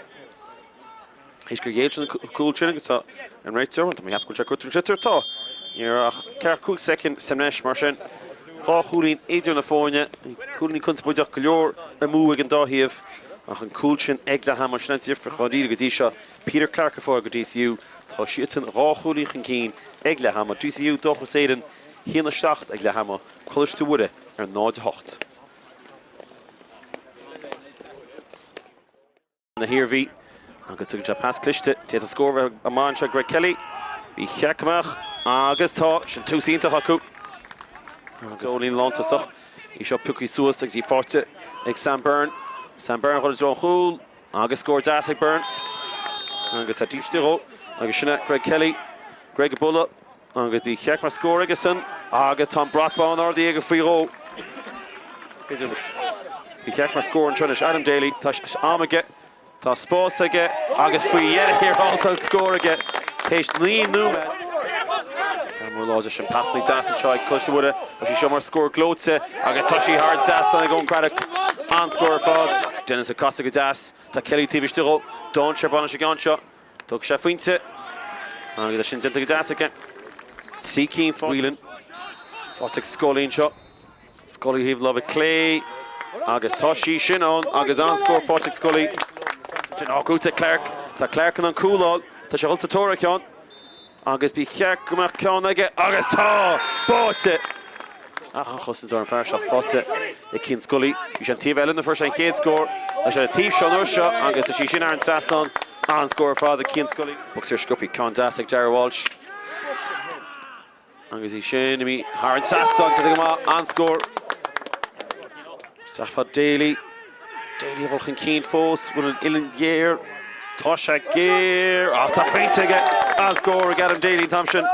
Théis gur ghéill siad an cúl sin agus tá an réiteoir, tá mé ag ceapadh go bhfuil sé ag cuartú an sliotar, tá. Ní raibh ach ceathracha 5 soicind sa mbreis mar sin. Dhá chúilín idir na foirne, cúilíní conspóideach go leor amú ag an dá thaobh ach an cúl sin ag leath ama, sin an difríocht dháiríre go dtí seo. Peter Clarke ag fáil go DCU, tá siadsan dhá chúilín chun cinn ag leath ama. DCU, Dóchas Éireann, 1-7 ag leath ama, Coláiste Mhuire ar 0-8. na hIarmhí agus tugann sé pas cliste. D'fhéadfadh scór a bheith amach anseo Greg Kelly. Ba cheart go mbeadh agus tá. Sin tús iontach acu. Agus ón líne lántosach. Í seo pioctha suas agus í faighte ag Sam Byrne. Sam Byrne ag dul i dtreo an chúil agus scór deas ag Byrne. Agus tá dísle dhó agus sin é Greg Kelly. Greg ag bualadh agus ba cheart go mbeadh scór aige san agus tá an brat bán ardaithe aige faoi dhó. Ba cheart go mbeadh scór anseo anois. Adam Daly, tá am aige, tá spás aige agus faoi dheireadh thiar thall tá scór aige théis 9 nóiméad. Fear mór láidir sin, pasanna deas anseo ag Coláiste Mhuire. Tá sí seo mar scór gleoite agus tá sí thar an trasnán ag Eoin Craddock. An-scór ar fad. Dennis ag casadh go deas. Tá Kelly taobh istigh dhó. Dainséar bainteach leis an gceann seo. Thug sé phointe agus é sin déanta go deas aige. Trí cinn Whelan. Faighte ag Scully anseo. Scully thaobh láimhe clé agus tá sí sin ann agus an-scór faighte ag Scully. Sin á gnóthaithe ag Clarke. Tá Clarke in ann cúl a fháil. Tá sé ag dul sa tóir ar cheann agus ba cheart go mbeadh ceann aige agus tá! Báite! Ach an chosantóir an fear seo faighte ag Cian Scully. Bhí sé an taobh eile nuair a fuair sé an chéad scór. Tá sé an taobh seo an uair seo agus tá sí sin thar an trasnán. An-scór ar fad ag Cian Scully. Poc saor sciobtha, ceann deas ag Darragh Walsh. Agus í sin imithe thar an trasnán, déanta go maith, an-scór. Isteach fad Daly. Daly ag dul chun cinn fós, bhfuil an uillinn géar? Tá sé géar, ach tá pointe aige. An-scór ag Adam Daly an t-am sin.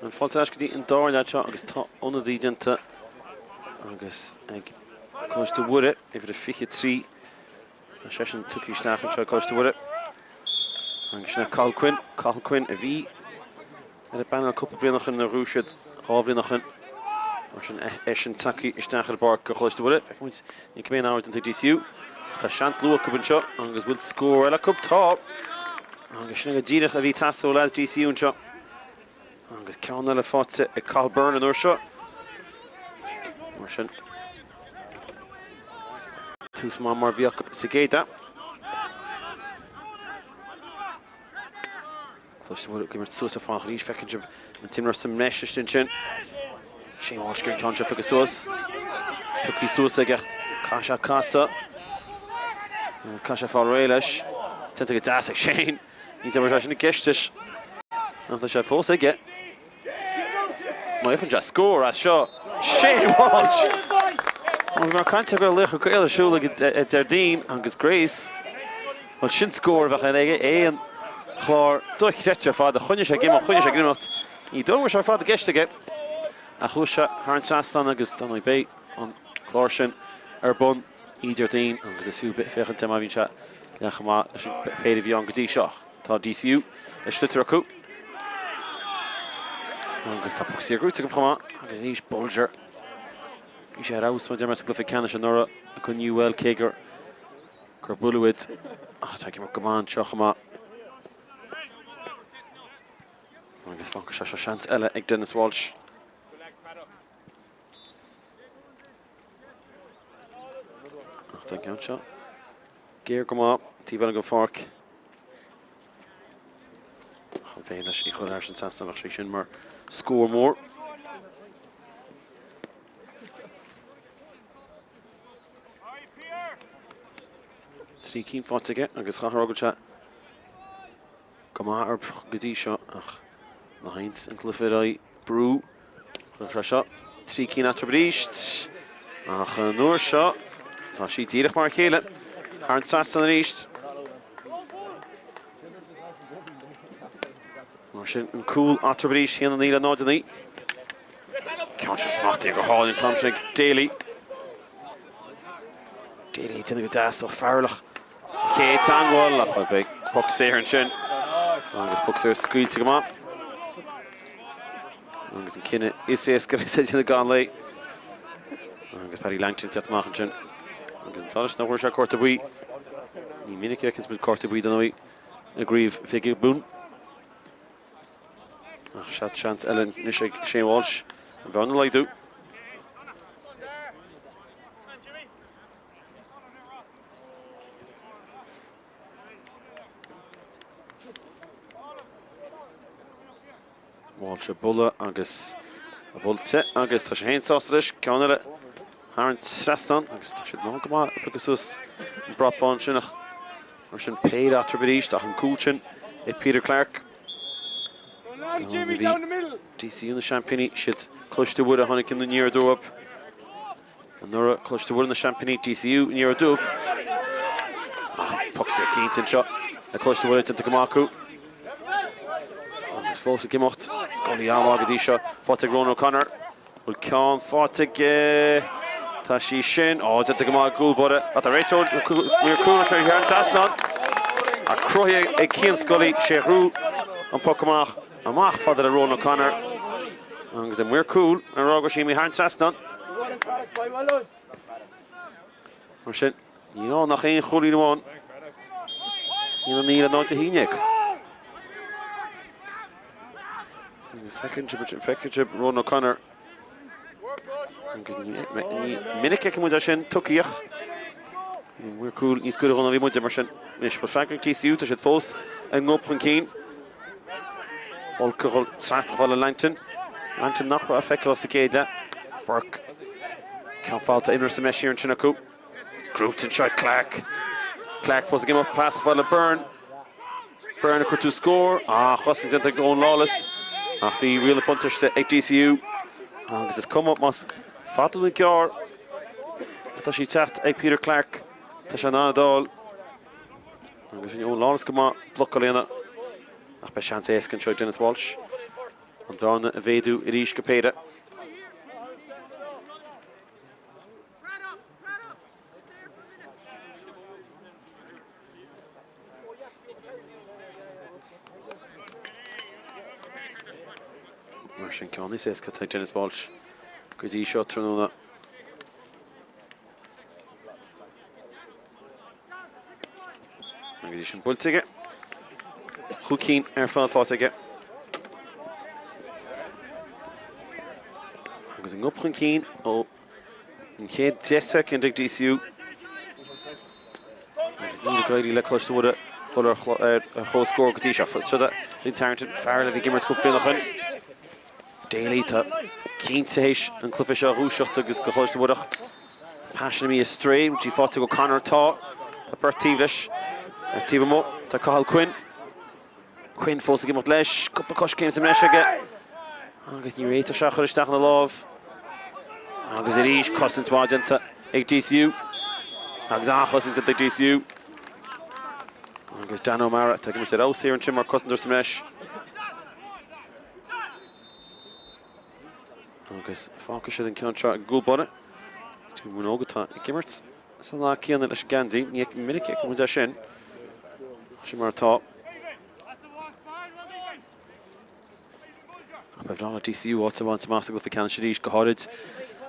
An fáilte ar ais go dtí an dara leath seo agus tá ionadaí déanta agus ag Coláiste Mhuire, uimhir a 23. Tá seisean tugtha isteach anseo ag Coláiste Mhuire. Agus sin é Cathal Quinn, Cathal Quinn a bhí ar an bpainéal cúpla bliain ó shin nuair a bhuaigh siad 2 bhliain ó shin. Mar sin eisean tagtha isteach ar an bpáirc do Choláiste Mhuire. Feicfidh muid ní go mbeidh aon athrú déanta ag DCU. Ach tá seans luath acu anseo agus bhfuil scór eile acu? Tá! Agus sin é go díreach a bhí ag teastáil ó leaids DCU anseo. Agus ceann eile faighte ag Cathal Byrne an uair seo. Mar sin, tús maith mar a bhí acu sa gcéad leath. Coláiste Mhuire ag imirt suas ar fad arís. Feiceann sibh an t-imreoir sa mbreis istigh ansin. Shane Walsh ag an ceann seo a phiocadh suas. Pioctha suas aige. Caithfidh sé casadh. Caithfidh sé fáil réidh leis. Déanta go deas ag Shane. Ní raibh sé sin i gceist leis. Ach tá sé fós aige. Má fhaigheann sé scór as seo, Shane Walsh! Bhuel, bhí mé ag caint ar go raibh Laochra Gael ar siúl ag Déardaoin agus Grace. Bhuel, sin scór a bheadh in aon chlár dochreidte ar fad. Choinnigh sé ag imeacht, choinnigh sé ag imeacht. Ní dóigh go raibh sé ar fad i gceist aige. Ach chuaigh sé thar an trasnán agus dar ndóigh beidh an clár sin ar bun. Oíche Déardaoin agus is fiú féachaint air má bhíonn sé leath chomh maith leis an bpéire a bhí ann go dtí seo. Tá DCU le sliotar acu agus tá poc saor gnóthaithe acu chomh maith agus anois Bolger. Bhí sé ar fheabhas mar a deir mé sa gcluiche ceannais anuraidh i gcoinne UL cé gur gur buaileadh iad ach tá ag imirt go maith anseo chomh maith. Agus fágfaidh sé seo seans eile ag Denis Walsh. Ach tá an ceann seo géar go maith, taobh eile den pháirc. Ach an féidir leis í a chur thar an trasnán bheadh sé sin mar scór mór. 3 cinn faighte aige agus chaithfear a rá go bhfuil sé go maith orthu go dtí seo ach má théann an cluiche ar aghaidh brú chuirfeadh sé seo 3 cinn eatarthu arís ach an uair seo tá sí díreach mar a chéile thar an trasnán arís. Mar sin an cúl eatarthu arís, 1 9 le 0 9. Ceann seo smachtaithe go hálainn an t-am sin ag Daly. Daly ag déanamh go deas O'Farrell Chéad teagmháil ach beidh poc saor ansin agus poc saor scaoilte go maith. Agus an cinneadh is éasca a bheas ag déanamh gan léi. Agus Paddy Langton ag teacht amach ansin. Agus an t-ádh leis nach bhfuair sé cárta buí. Ní minic a fheiceanns muid cárta buí dar ndóigh i gCraobh Mhig Giobúin. Ach sea, seans eile anois ag Shane Walsh an bhearna a laghdú. Walsh ag bualadh agus buailte agus tá sé féin sásta leis. Ceann eile thar an trasnán agus tá siad go maith ag piocadh suas an brat bán sin ach mar sin péire eatarthu arís ach an cúl sin ag Peter Clarke. DCU na seaimpíní siad Coláiste Mhuire a tháinig aniar aduaidh. Anuraidh, Coláiste Mhuire na seaimpíní DCU aniar aduaidh. Ach poc saor cinnte anseo ag Coláiste Mhuire déanta go maith acu. Agus fós ag imeacht, Scully an-mhaith go dtí seo, faighte ag Ronan O'Connor. Bhfuil ceann faighte aige? Tá sí sin. Ó, déanta go maith ag cúl báire. Ach tá réiteoir maor cúil sé thar an trasnán. Ach cruthaithe ag Cian Scully, sé a ghnóthaigh an poc amach. Amach fada le Ronan O'Connor agus an maor cúil ag rá go raibh sí imithe thar an trasnán. Mar sin, níl ann ach aon chúilín amháin. 1 9 le 0 11. Agus feiceann sibh, feiceann sibh Ronan O'Connor. Agus ní minic a fheiceann muid é sin tugtha ach maor cúil níos gaire dhó ná a bhí muide mar sin. Anois, bhfuil freagra ag DCU, tá siad fós i ngob chun cinn. Olc a dhul trasna chomh fada le Langton. Langton nach raibh feiceálach sa gcéad leath. Burke. Ceann fada imreoir sa mbreis thiar ansin acu. Gnóthaithe anseo ag Clarke. Clarke fós ag imeacht pas chomh fada le Byrne. Byrne ag cuartú scór. Ah, chosaint déanta ag Eoin Lawless. Ach bhí riail na buntáiste ag DCU. Agus is cuma más fada nó gearr atá sí ag teacht ag Peter Clarke. Tá sé in ann a fháil. Agus rinne Eoin Lawless go maith blocáil a dhéanamh ach beidh seans éasca anseo ag Denis Walsh an bhearna a mhéadú arís go péire. Mar sin ceann níos éasca ag Denis Walsh go dtí seo tráthnóna. Agus í sin buailte aige. Chúig cinn ar fad faighte aige. Agus an gob chun cinn ó an chéad 10 soicind ag DCU. Agus níl ag éirí le Coláiste Mhuire dul ar chomhscór go dtí seo. Troda Vince Harrington, fear eile a bhí ag imirt cúpla bliain ó shin. Daly, tá cinnte théis an cluiche seo a dhúiseacht agus go Choláiste Mhuire ach pas imithe strae, bhfuil sí faighte ag O'Connor? Tá. Tá beirt taobh leis. Ar taobh amuigh tá Cathal Quinn. Quinn fós ag imeacht leis. Cúpla coiscéim sa mbreis aige. Agus ní réiteach sé a chur isteach ina lámh. Agus arís cosaint mhaith déanta ag DCU. Agus an-chosaint déanta ag DCU. Agus Dan O'Mara, tá ag imirt ar fheabhas thiar ansin mar cosantóir sa mbreis. Agus fágfaidh siad an ceann seo ag an gcúl báire. Stephen Minogue atá ag imirt sa lá céanna leis an geansaí. Ní minic a fheiceann muid é sin. Sin mar atá. Ba bhreá le DCU áit a bhaint amach sa gcluiche ceannais arís, go háirid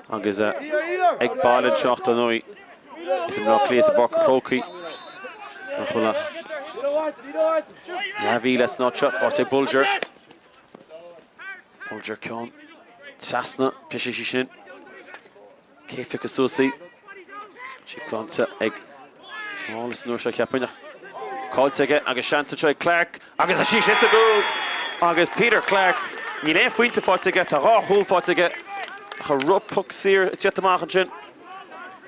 agus ag baile anseo dar ndóigh. Is i mBleá Cliath is i bPáirc an Chrócaigh nach bhfuil ach leathmhíle as an áit seo. Faighte ag Bolger. Bolger ceann trasna, briseann sí sin. Cé phiocfadh suas í? Sí glanta ag Lawless an uair seo cheapfainn ach caillte aige agus seans anseo ag Clarke agus tá sí sin sa gcúl agus Peter Clarke níl aon phointe faighte aige, tá dhá chúl faighte aige ach an raibh poc saor ag tíocht amach ansin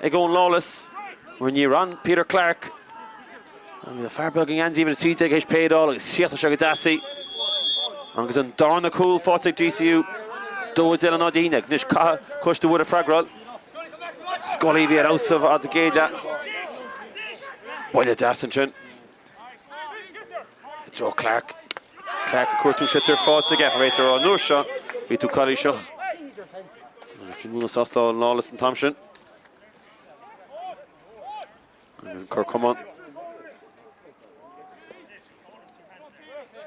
ag Eoin Lawless mar níor fhan Peter Clarke Agus an fear beag i ngeansaí uimhir 13 théis péideáil agus chríochnaigh sé go deas í. Agus an darna cúl faighte ag DCU. 2 10 le 0 1. Anois caithfidh Coláiste Mhuire freagráil. Scully a bhí ar fheabhas sa gcéad leath. Buille deas ansin. I dtreo Clarke. Clarke ag cuartú sliotar faighte aige. An réiteoir an uair seo bhí tú calaoiseach. Agus bhí múnla sásta le Lawless an t-am sin. Agus an cor camán.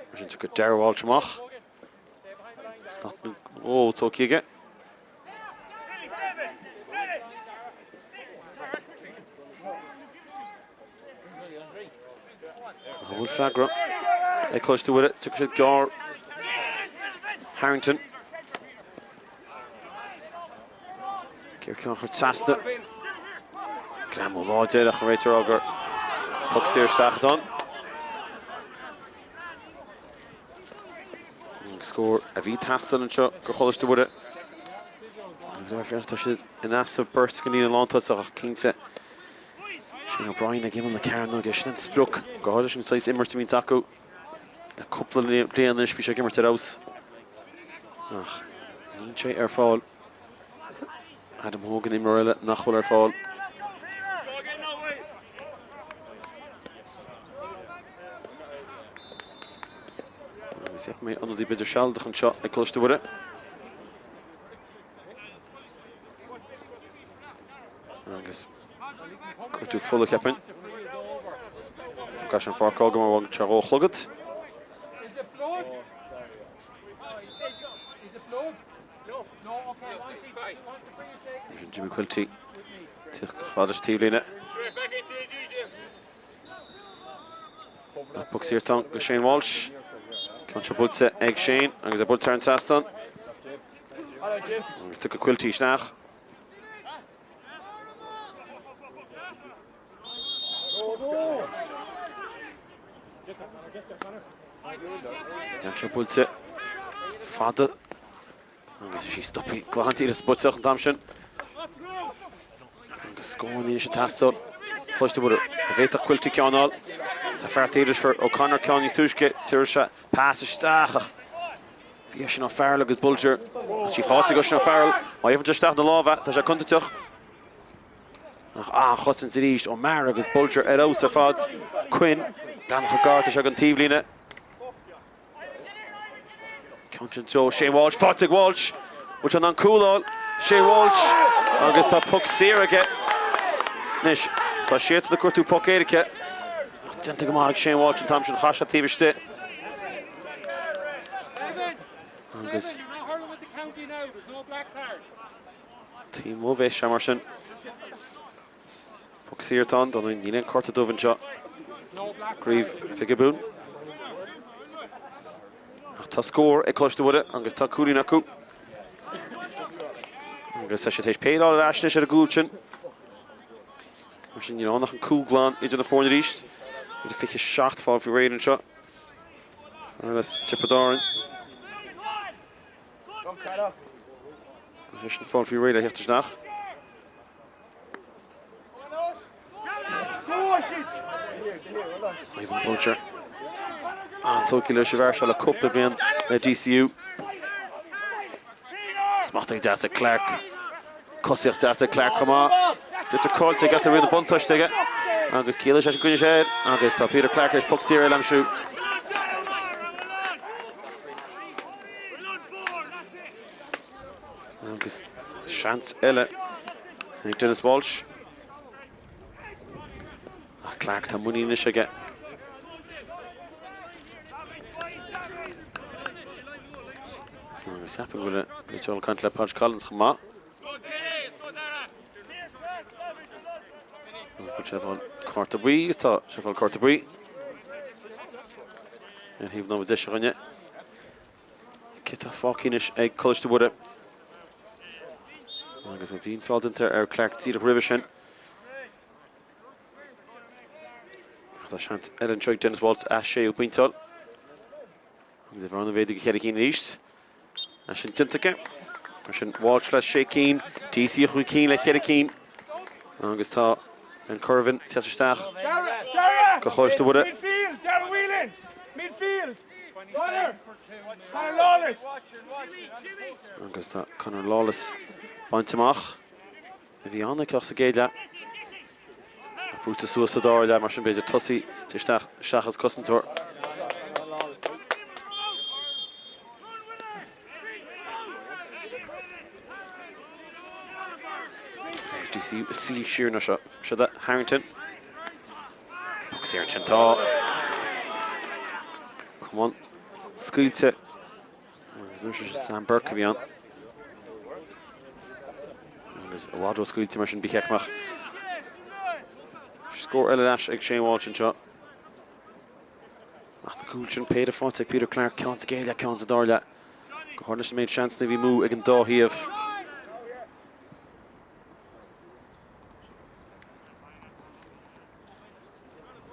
Mar sin tiocfaidh Darragh Walsh amach. Slat nó dhó tógtha aige. An bhfuil freagra ag Coláiste Mhuire? Tiocfaidh siad gearr. Harrington. Ceann a chur trasna. Greamú láidir ach an réiteoir ag rá gur poc saor isteach atá ann. An scór a bhí ag teastáil anseo go Choláiste Mhuire. Agus mar féach tá siad in easnamh beirt den líne lántosach ach cinnte Shane O'Brien ag imeall na cearnóige sin an sprioc go háirithe sin saghas imirt a bhíonns acu le cúpla bliain anois bhí sé ag imirt ar fheabhas ach níl sé ar fáil. Adam Hogan imreoir eile nach bhfuil ar fáil. Agus cheap mé ionadaí b'fhéidir sealadach anseo ag Coláiste Mhuire. Agus gortú fola cheapfainn. Caithfidh sé an pháirc a fhágáil mar bhain sé dhá chlogad. Sin Jimmy Quilty. Tíocht fada sa taobhlíne. Poc saor atá ann go Shane Walsh. Ceann seo buailte ag Shane agus é buailte thar an trasnán. Agus tiocfaidh Quilty isteach. Ceann seo buailte fada agus í stoptha glan díreach sa bpuiteach an t-am sin. Agus scór níl sé ag teastáil. Coláiste Mhuire. An bhféadfadh Quilty ceann a fháil. Tá fear taobh leis fuair O'Connor ceann níos túisce. Tabharfaidh sé pas isteach ach bhí Oisín O'Farrell agus Bolger. Tá sí faighte ag Oisín O'Farrell. Má gheibheann sé isteach na lámha tá sé contúirteach. Ach an-chosaint arís O'Meara agus Bolger ar fheabhas ar fad. Quinn. Breathnaigh chomh gar atá sé don taobhlíne. Ceann sin i dtreo Shane Walsh, faighte ag Walsh. Bhfuil sé in ann cúl a fháil? Shane Walsh agus tá poc saor aige. Anois, tá siadsan ag cuartú poc éirice. Ach déanta go maith ag Shane Walsh an t-am sin, chaith sé taobh istigh. Agus taobh amuigh a bheas sé mar sin. Poc saor atá ann, dar ndóigh níl aon cárta dubh anseo. Craobh Mhic Giobúin. Ach tá scór ag Coláiste Mhuire agus tá cúilín acu. Agus tá siad théis péire a fháil ar ais anois ar an gcúl sin. Mar sin níl ann ach an cúl glan idir na foirne arís. Idir 27 fágtha faoi réir anseo. Agus Tiobraid Árann. Tá sé sin fáil faoi réir le theacht isteach. Ivan Bolger. An-tógtha leis an bhfear seo le cúpla bliain le DCU. Smachtaithe deas ag Clarke. Cosaíocht deas ag Clarke chomh maith. Sliotar caillte aige, tá riail na buntáiste aige. Agus ciallaigh sé sin coinne sé air. Agus tá Peter Clarke théis poc saor eile a aimsiú. Agus seans eile ag Denis Walsh. Ach Clarke, tá muinín anois aige. Agus ceapaim go bhfuil Rachel ag caint le Podge Collins chomh maith. Agus go bhfuil sé ag fáil cárta buí agus tá sé ag fáil cárta buí. Ar thaobh na láimhe deise a dhuine. Cé tá fágtha anois ag Coláiste Mhuire? Agus bhí an feall déanta ar Clarke díreach roimhe sin. Tá seans eile anseo ag Denis Walsh a séú pointe a fháil. Agus a bhearna a mhéadú go cheithre cinn arís. É sin déanta aige. Mar sin Walsh le sé cinn, DCU chúig cinn le cheithre cinn. Agus tá Ben Corvin ag teacht isteach go Choláiste Mhuire. Midfield, Darragh Whelan! Midfield! Conor! Conor Lawless! Agus tá Conor Lawless bainte amach. A bhí an-aiceach sa gcéad leath. Ach brúite suas sa dara leath, mar sin b'fhéidir tosaí isteach seachas cosantóir. Agus DCU ag suí siar anseo. Seo do Harrington. Poc saor ansin tá. Camán scaoilte. Agus anois is Sam Burke a bhí ann. Agus i bhfad ró-scaoilte mar sin ba cheart go mbeadh scór eile ar ais ag Shane Walsh anseo. Ach na cúil sin, péire faighte ag Peter Clarke, ceann sa gcéad leath, ceann sa dara leath. Go háirithe leis an méid seansanna a bhí amú ag an dá thaobh.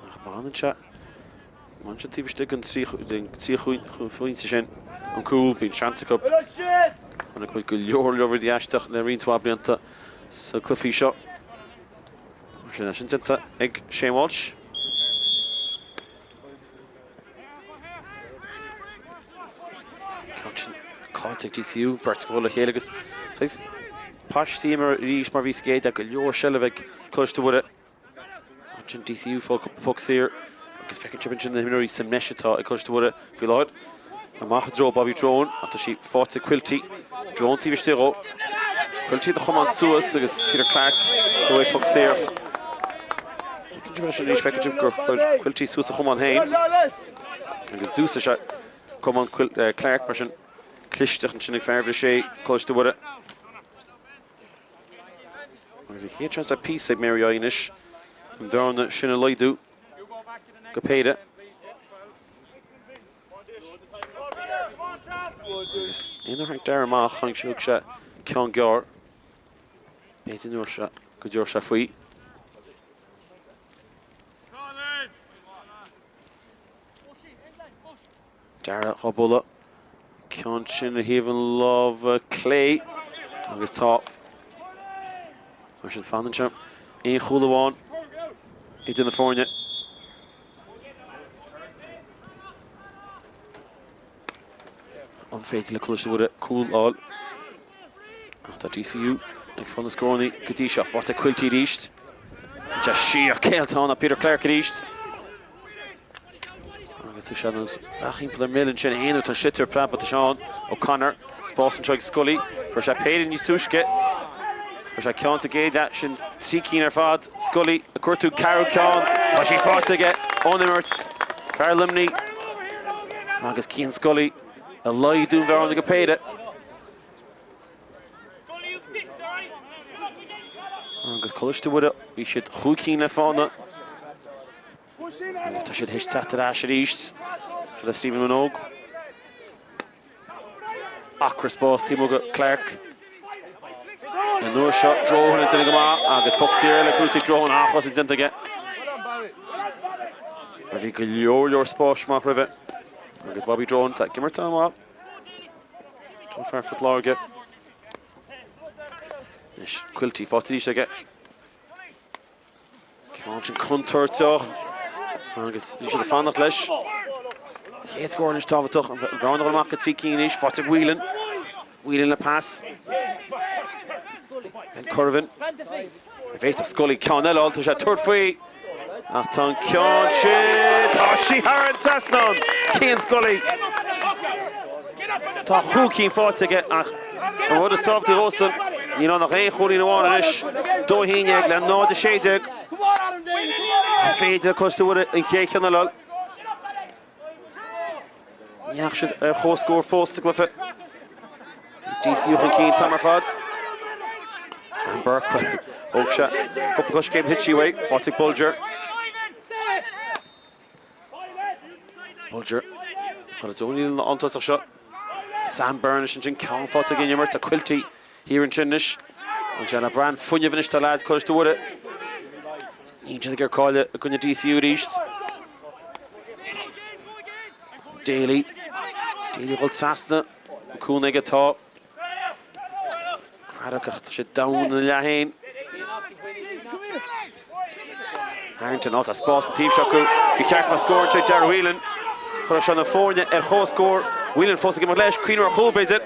Ach baineann sé, baineann sé taobh istigh den trí phointe sin, an cúl, bíonn seans acu. Chonaic muid go leor leor rudaí aisteach le roinnt mhaith blianta sna cluichí seo. Mar sin, é sin déanta ag Shane Walsh. Ceann sin caillte ag DCU, beirt ag dul le chéile agus saghas paistí arís mar bhí sa gcéad leath, go leor seilbh ag Coláiste Mhuire. Ansin DCU fáil cúpla poc saor agus feiceann sibh ansin na himreoirí sa mbreis atá ag Coláiste Mhuire faoi láthair. Amach i dtreo Bobby Drone ach tá sí faighte ag Quilty. Drone taobh istigh dhó. Quilty do chamán suas agus Peter Clarke do uaidh poc saor. Feiceann sibh ansin arís, feiceann sibh gur chuir Quilty suas a chamán féin agus d'úsáid sé camán Clarke mar sin clisteach ansin ag fear uimhir a sé Coláiste Mhuire. Agus an chéad seans le píosa ag Mary I anois an bhearna sin a laghdú go péire. Agus aon uair a tháinig Dara amach, tháinig sé, thug sé ceann gearr. B'fhéidir an uair seo go dtabharfaidh sé faoi. Dara dhá bualadh. Ceann sin ar thaobh an lámh clé agus tá mar sin fanann sé aon chúl amháin idir na foirne. An féidir le Coláiste Mhuire cúl a fháil? Ach tá DCU ag fáil na scóranna go dtí seo. Faighte ag Quilty arís. Tá sé siar céaltán Peter Clarke arís. Agus tá sé nós breá thimpeall ar mile ansin aon uair tá sliotar preabadh tá Seán O'Connor spás anseo ag Scully. Fuair sé péire níos túisce. Fuair sé ceann sa gcéad leath, sin 3 cinn ar fad. Scully ag cuartú ceathrú ceann. Tá sí faighte aige ón imirt. Fear Luimnigh agus Cian Scully ag laghdú an bhearna go péire. Agus Coláiste Mhuire, bhí siad chúig cinn le fána. Agus tá siad théis teacht ar ais arís. Seo le Stephen Minogue. Acra spás taobh amuigh do Clarke. An uair seo Drohan ag déanamh go maith agus poc saor eile gnóthaithe ag Drohan an-chosaint déanta aige. Mar bhí go leor leor spáis amach roimhe. Agus Bobby Drohan tá ag imirt an-mhaith. Tá fear Phort Láirge. Anois Quilty faighte arís aige. Ceann sin contúirteach agus bhí siad ag fanacht leis. Chéad scór anois tábhachtach, an bhearna ag dul amach go 3 cinn anois, faighte ag Whelan. Whelan le pas. Ben Corvan. An bhféadfadh Scully ceann eile a fháil, tá sé ag tabhairt faoi. Ach tá an ceann sin, tá sí thar an trasnán! Cian Scully. Tá chúig cinn faighte aige ach an rud is tábhachtaí dósan, níl ann ach aon chúilín amháin anois, 2-11 le 0-16. An féidir le Coláiste Mhuire an chéad cheann eile a fháil? Ní dheachaigh siad ar chomhscór fós sa gcluiche. DCU chun cinn an t-am ar fad. Sam Burke, thóg sé cúpla coiscéim, thit sí uaidh, faighte ag Bolger. Bolger, Chuir a dóilín an tosach seo. Sam Byrne ansin ceann faighte ag an imirt, tá Quilty thiar ansin anois. An bhraon fuinnimh anois tá leaids Coláiste Mhuire. Níl siad ag iarraidh cailleadh i gcoinne DCU arís. Daly. Daly ag dul trasna. An cúnamh aige tá. Craddock ach tá sé domhain ina leath féin. Harrington, á tá spás an taobh seo acu. Ba cheart go mbeadh scór anseo ag Darragh Whelan. Chuirfeadh seo na foirne ar chomhscór. Whelan fós ag imeacht leis. Cuimhneamh ar chúl b'fhéidir.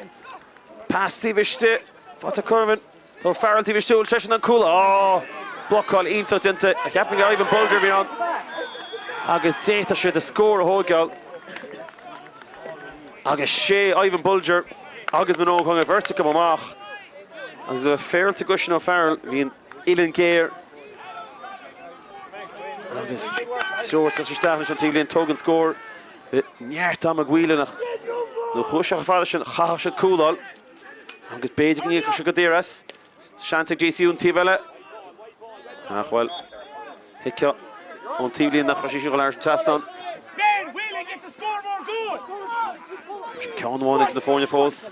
Pas taobh istigh. Faighte Corvan. Tá Farrell taobh istigh. Bhfuil seisean an cúl? Á! Blocáil iontach déanta. Cheapfainn gur Ivan Bolger a bhí ann. Agus d'fhéadfadh siad a scór a thóigeáil. Agus sé Ivan Bolger agus Minogue an bheirt acu amach. Agus le féarailte Oisín O'Farrell, bhí an uillinn géar. Agus triúr ag isteach leis an taobhlíne, tóg an scór. Bhí neart ama ag Whelan ach nuair a chuaigh sé chomh fada sin, chaithfeadh siad cúl a fháil. Agus b'fhéidir go n-íocfadh siad go daor as. Seans ag DCU an taobh eile. Ach bhuel, thuigfeá ón taobhlíne nach raibh sí sin ag dul thar an trasnán. Sin ceann amháin idir na foirne fós.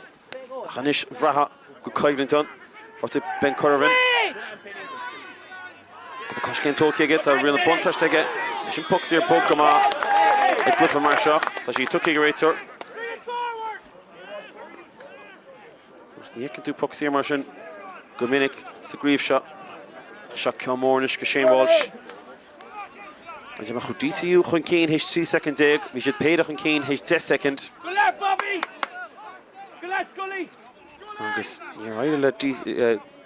Ach anois bhraithfeá go coimhlint ann. Faighte Ben Corvan. Cúpla coiscéim tógtha aige, tá riail na buntáiste aige. Leis an poc saor bog go maith i gcluiche mar seo. Tá sí tugtha ag an réiteoir. Ach ní fheiceann tú poc saor mar sin go minic sa gcraobh seo. Seo ceann mór anois go Shane Walsh. An mbeadh DCU chun cinn théis 13 soicind, bhí siad péire chun cinn théis 10 soicind. Agus níor éirigh le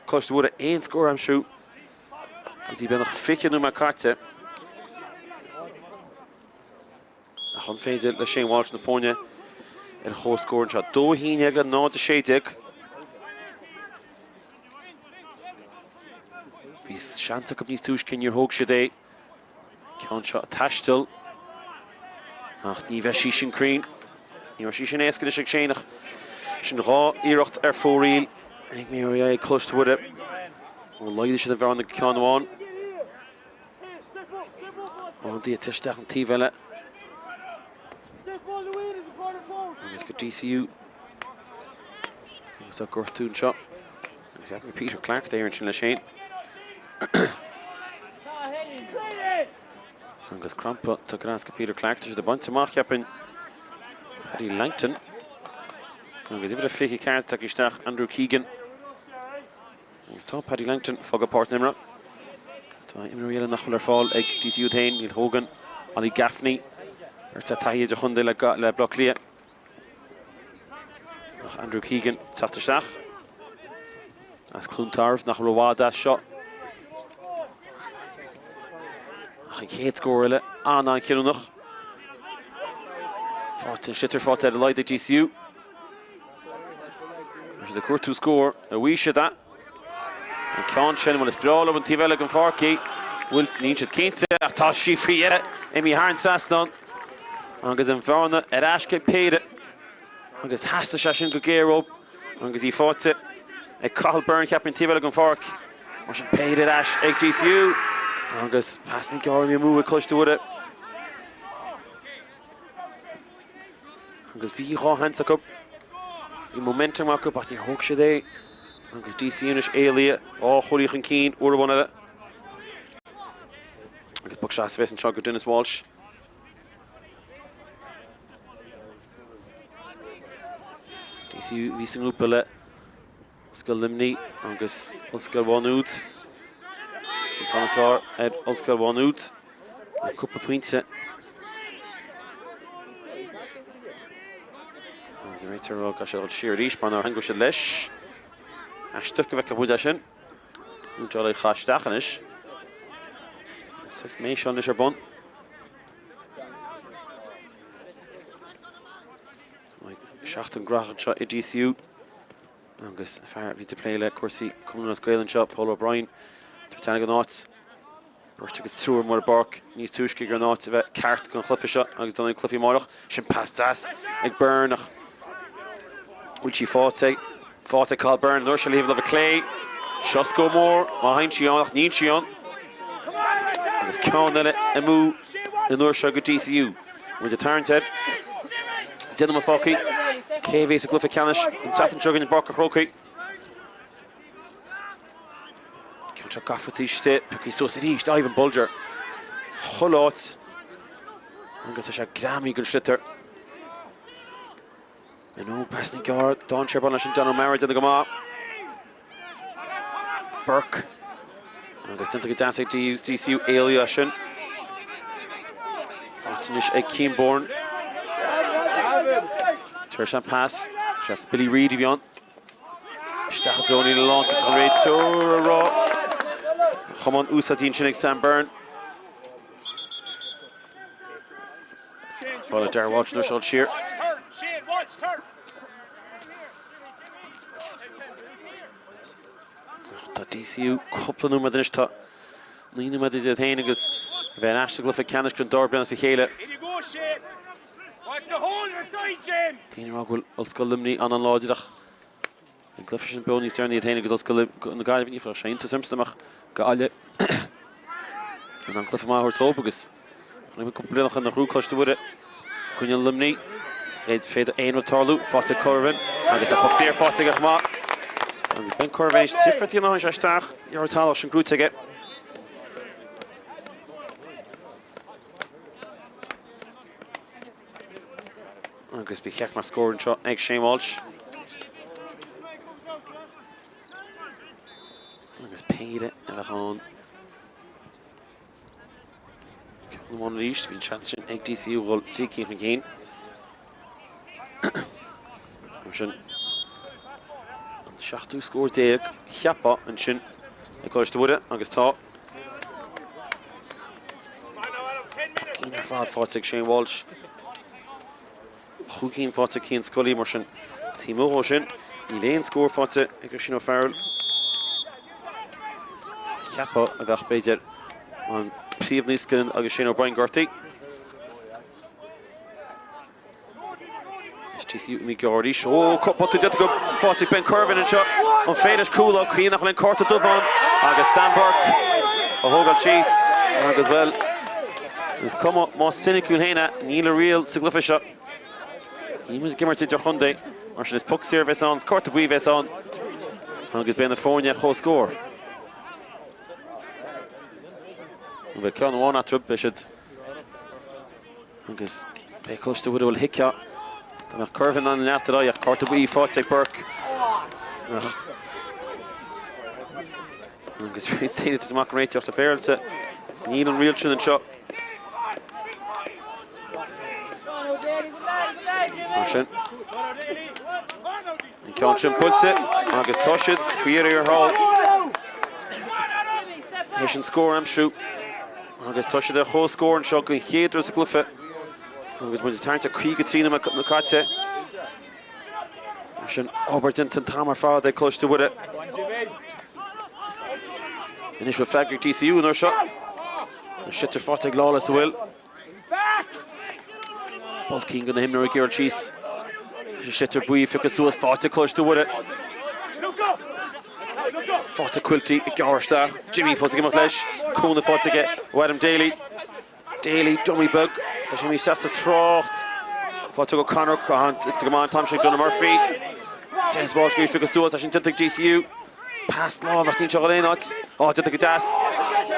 Coláiste Mhuire aon scór a aimsiú go dtí beagnach 20 nóiméad caite. Ach an féidir le Shane Walsh na foirne ar chomhscór anseo? 2-11 le 0-16. Bhí seans acu níos túisce, níor thóg siad é. Ceann seo ag taisteal. Ach ní bheidh sí sin cruinn. Ní raibh sí sin éasca anois ag Shane ach sin dhá iarracht ar fóraoil ag Mary ag Coláiste Mhuire. Ó laghdaigh siad an bhearna go ceann amháin. Andy ag isteach an taobh eile. Agus go DCU. Agus tá gortú anseo. Agus ag Peter Clarke d'éirinn sin leis féin. Agus crampa tugtha go Peter Clarke. Tá siad ag baint amach cheapfainn Paddy Langton. Agus uimhir a 24 tagtha isteach Andrew Keegan. Agus tá Paddy Langton fágtha páirc na himeartha. Tá imreoirí eile nach bhfuil ar fáil ag DCU féin, Neil Hogan, Ollie Gaffney, beirt le taithí idirchontae le Baile Átha Cliath. Ach Andrew Keegan teacht isteach as Cluain Tarbh nach bhfuil i bhfad as seo. Ach an chéad scór eile an-an-chinniúnach. Faighte an sliotar faighte ar a laghad ag DCU. Tá siad ag cuartú scór bhfaighidh siad é. An ceann sin, bhuel is breá leo an taobh eile den pháirc í. Bhuel, níl siad cinnte ach tá sí faoi dheireadh imithe thar an trasnán. Agus an bhearna ar ais go péire. Agus theastaigh sé sin go géar uathu agus í faighte ag Cathal Byrne, cheapfainn, an taobh eile den pháirc. Mar sin péire ar ais ag DCU agus pas níos gearr amú ag Coláiste Mhuire. Agus bhí dhá sheans acu. Bhí momentum acu ach níor thóg siad é. Agus DCU anois éalaithe dhá chúilín chun cinn uair amháin eile. Agus poc seasamh a bheas anseo go Denis Walsh. DCU bhí sa ngrúpa le Ollscoil Luimnigh agus Ollscoil Mhá Nuad. Sin ceann is fearr ar Ollscoil Mhá Nuad le cúpla pointe. Agus an réiteoir ag rá go gcaithfidh sé dul siar arís mar nár theangmhaigh siad leis. Aisteach go bhfeicfeadh muid é sin. Múinteoir a chaith isteach anois. Saghas méis anois ar bun. Seachtain ghnóthach anseo i DCU agus fear a bhí ag plé le cúrsaí Cumann Lúthchleas Gael anseo, Paul O'Brien, tabhairt aire don áit. Beirt agus triúr amuigh ar an bpáirc níos túisce ag an áit a bheith ceart don chluiche seo agus don cluiche amárach. Sin pas deas ag Byrne ach bhfuil sí faighte faighte ag Cathal Byrne an uair seo le thaobh láimhe clé. Seo scór mór má théann sí ann ach níl sí ann. Agus ceann eile amú an uair seo go DCU. Muid ag tarraingt air. Déanamh a fágtha. Cé a bheas i gcluiche ceannais an tseachtain seo chugainn i bPáirc an Chrócaigh? Ceann seo gafa taobh istigh, pioctha suas arís, Ivan Bolger. Chuile áit. Agus tá sé greamaithe den sliotar. Nó pas níos gearr, dainséar ar bun leis an Dan O'Meara déanta go maith. Burke. Agus déanta go deas ag DCU éalaithe as sin. Faighte anois ag Cian Bourne. Tar éis an pas. Seo Billy Reid a bhí ann. Isteach i dtreo an líne lántosaigh an réiteoir a rá. Chamán úsáidte ansin ag Sam Byrne. Ball ag Darragh Walsh anois ól siar. Tá DCU cúpla nóiméad anois, tá 9 nóiméad idir iad féin agus a bheith ar ais sa gcluiche ceannais don dara bliain as a chéile. Daoine ag rá go bhfuil Ollscoil Luimnigh an-an-láidir ach an gcluiche sin beo níos deireanaí iad féin agus Ollscoil na Gaillimhe ní chuirfeadh sé iontas ormsa dá mbeadh Gaillimh in ann cluiche maith a thabhairt dóibh agus chonaic muid cúpla bliain ó shin a ghnóthaigh Coláiste Mhuire i gcoinne Luimnigh. Is féidir aon rud tarlú. Faighte ag Corvan agus tá poc saor faighte aige chomh maith. Agus Ben Corvan éis difríocht a dhéanamh tháinig sé isteach, ní raibh an t-eallach sin gnóite aige. Agus ba cheart mar scór anseo ag Shane Walsh. Agus péire a bheadh ann. Ceann amháin arís, bhí an seans sin ag DCU dhul trí cinn chun cinn. Mar sin, an seachtú scór déag cheapfá ansin ag Coláiste Mhuire agus tá Cinn ar fad faighte ag Shane Walsh. Chúig cinn faighte ag Cian Scully mar sin taobh amuigh dhó sin. Níl aon scór faighte ag Oisín O'Farrell. Cheapfá a bheadh b'fhéidir an príomhnaoscaine agus Shane O'Brien gortaithe. Is DCU imithe gearr arís. Ó, botún déanta acu. Faighte ag Ben Corvan anseo. An féidir leis cúl a fháil nach bhfuil aon cárta dubh ann. Agus Sam Burke á thógáil síos. Agus bhuel, is cuma más soiniciúil féin é, níl a riail sa gcluiche seo. Níl muid ag imirt idirchontae. Mar sin is poc saor a bheas ann, is cárta buí a bheas ann. Agus beidh na foirne ar comhscór. Beidh ceann amháin eatarthu, beidh siad Agus beidh Coláiste Mhuire bhuel thuigfeá dá mbeadh Corvan in ann leanacht ar aghaidh ach cárta buí faighte ag Burke. Ach agus roinnt daoine ag amach an réiteach le féaráilte. Níl an riail sin anseo. Mar sin. An ceann sin buailte agus tá siad faoi iarraidh ar thall. Théis an scór a aimsiú agus tá siad ar chomhscór anseo den chéad uair sa gcluiche. Agus muid ag tarraingt ar 53 nóiméad caite. Mar sin, obair déanta an t-am ar fad ag Coláiste Mhuire. Anois bhfuil freagra ag DCU an uair seo. An sliotar faighte ag Lawless an bhfuil. Bulcín de na himreoirí ag iarraidh síos. An sliotar buí pioctha suas faighte ag Coláiste Mhuire. Faighte Quilty ag gearradh isteach. Jimmy fós ag imeacht leis. Cúnamh faighte aige ó Adam Daly. Daly, dummy beag. Tá sé imithe isteach sa trácht. Faighte ag O'Connor, go maith an t-am sin ag Donagh Murphy. Denis Walsh ag iarraidh piocadh suas, tá sin déanta ag DCU. Pas láimhe ach níl sé ag dul aon áit. Á, déanta go deas.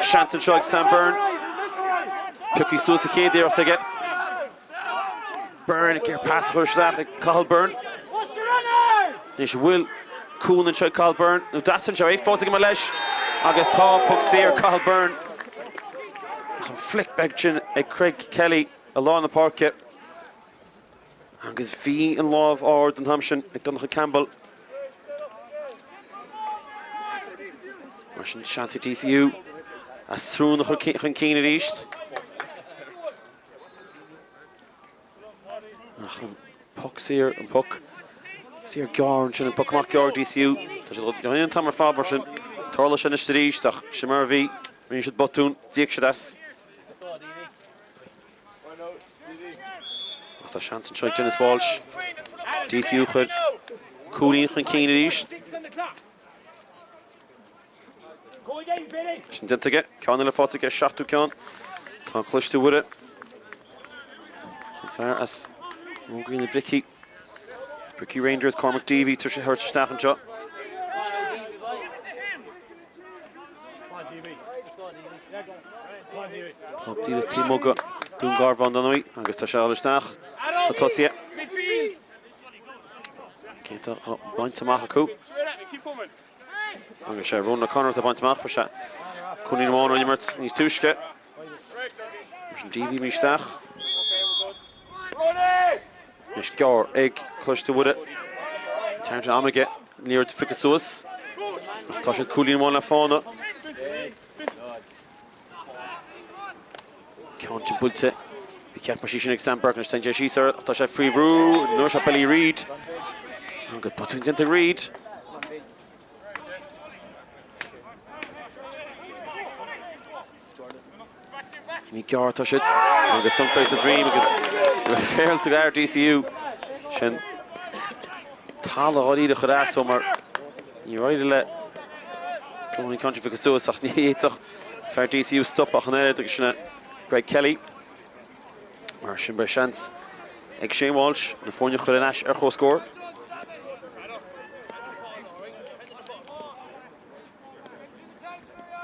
Seans anseo ag Sam Byrne. Pioctha suas sa chéad iarracht aige. Byrne ag iarraidh pas a chur isteach ag Cathal Byrne. Anois an bhfuil cúnamh anseo ag Cathal Byrne nó deas anseo é fós ag imeacht leis agus tá poc saor Cathal Byrne. Ach an flick beag sin ag Craig Kelly i lár na páirce agus bhí an lámh ard an t-am sin ag Donncha Campbell. Mar sin seans ag DCU a srón a chur chun cinn arís. Ach an poc saor, an poc saor gearr ansin, an poc amach gearr DCU. Tá siad go an t-am ar fad mar sin. Tarla sin anois arís ach sin mar a bhí. Rinne siad botún, d'íoc siad as. Ach tá seans anseo ag Denis Walsh. DCU chuir cúilín chun cinn arís. Sin déanta aige. Ceann eile faighte aige, seachtú ceann. Tá Coláiste Mhuire chun fear as Mógraí na Bricí. Brickey Rangers, Cormac Deevy tar éis a thabhairt isteach anseo. Club Dílleachtaí Muga, Dún Garbhán dar ndóigh, agus tá sé ag dul isteach sna tosaithe. Cé tá bainte amach acu? Agus sé Ronan O'Connor atá bainte amach, fuair sé cúilín amháin ón imirt níos túisce. Mar sin Deevy imithe isteach. Anois gearr ag Coláiste Mhuire. Tarraingt an ama aige, liathróid a phiocadh suas. Ach tá siad cúilín amháin le fána. Ceann sin buailte. Bhí ceart mar sin ag Sam Burke anois téann sé síos air ach tá sé faoi bhrú. Nuair seo Billy Reid. Agus botún déanta ag Reid. Ní gearr tá siad agus Sunk sa dream agus féilte go DCU sin talamh dháiríre a chur as ó mar ní raibh le Tony Conte a phiocadh suas ach ní fhéadfadh fear DCU stop ach an oiread agus sin é Greg Kelly. Mar sin beidh seans ag Shane Walsh na foirne a chur ar ais ar comhscór.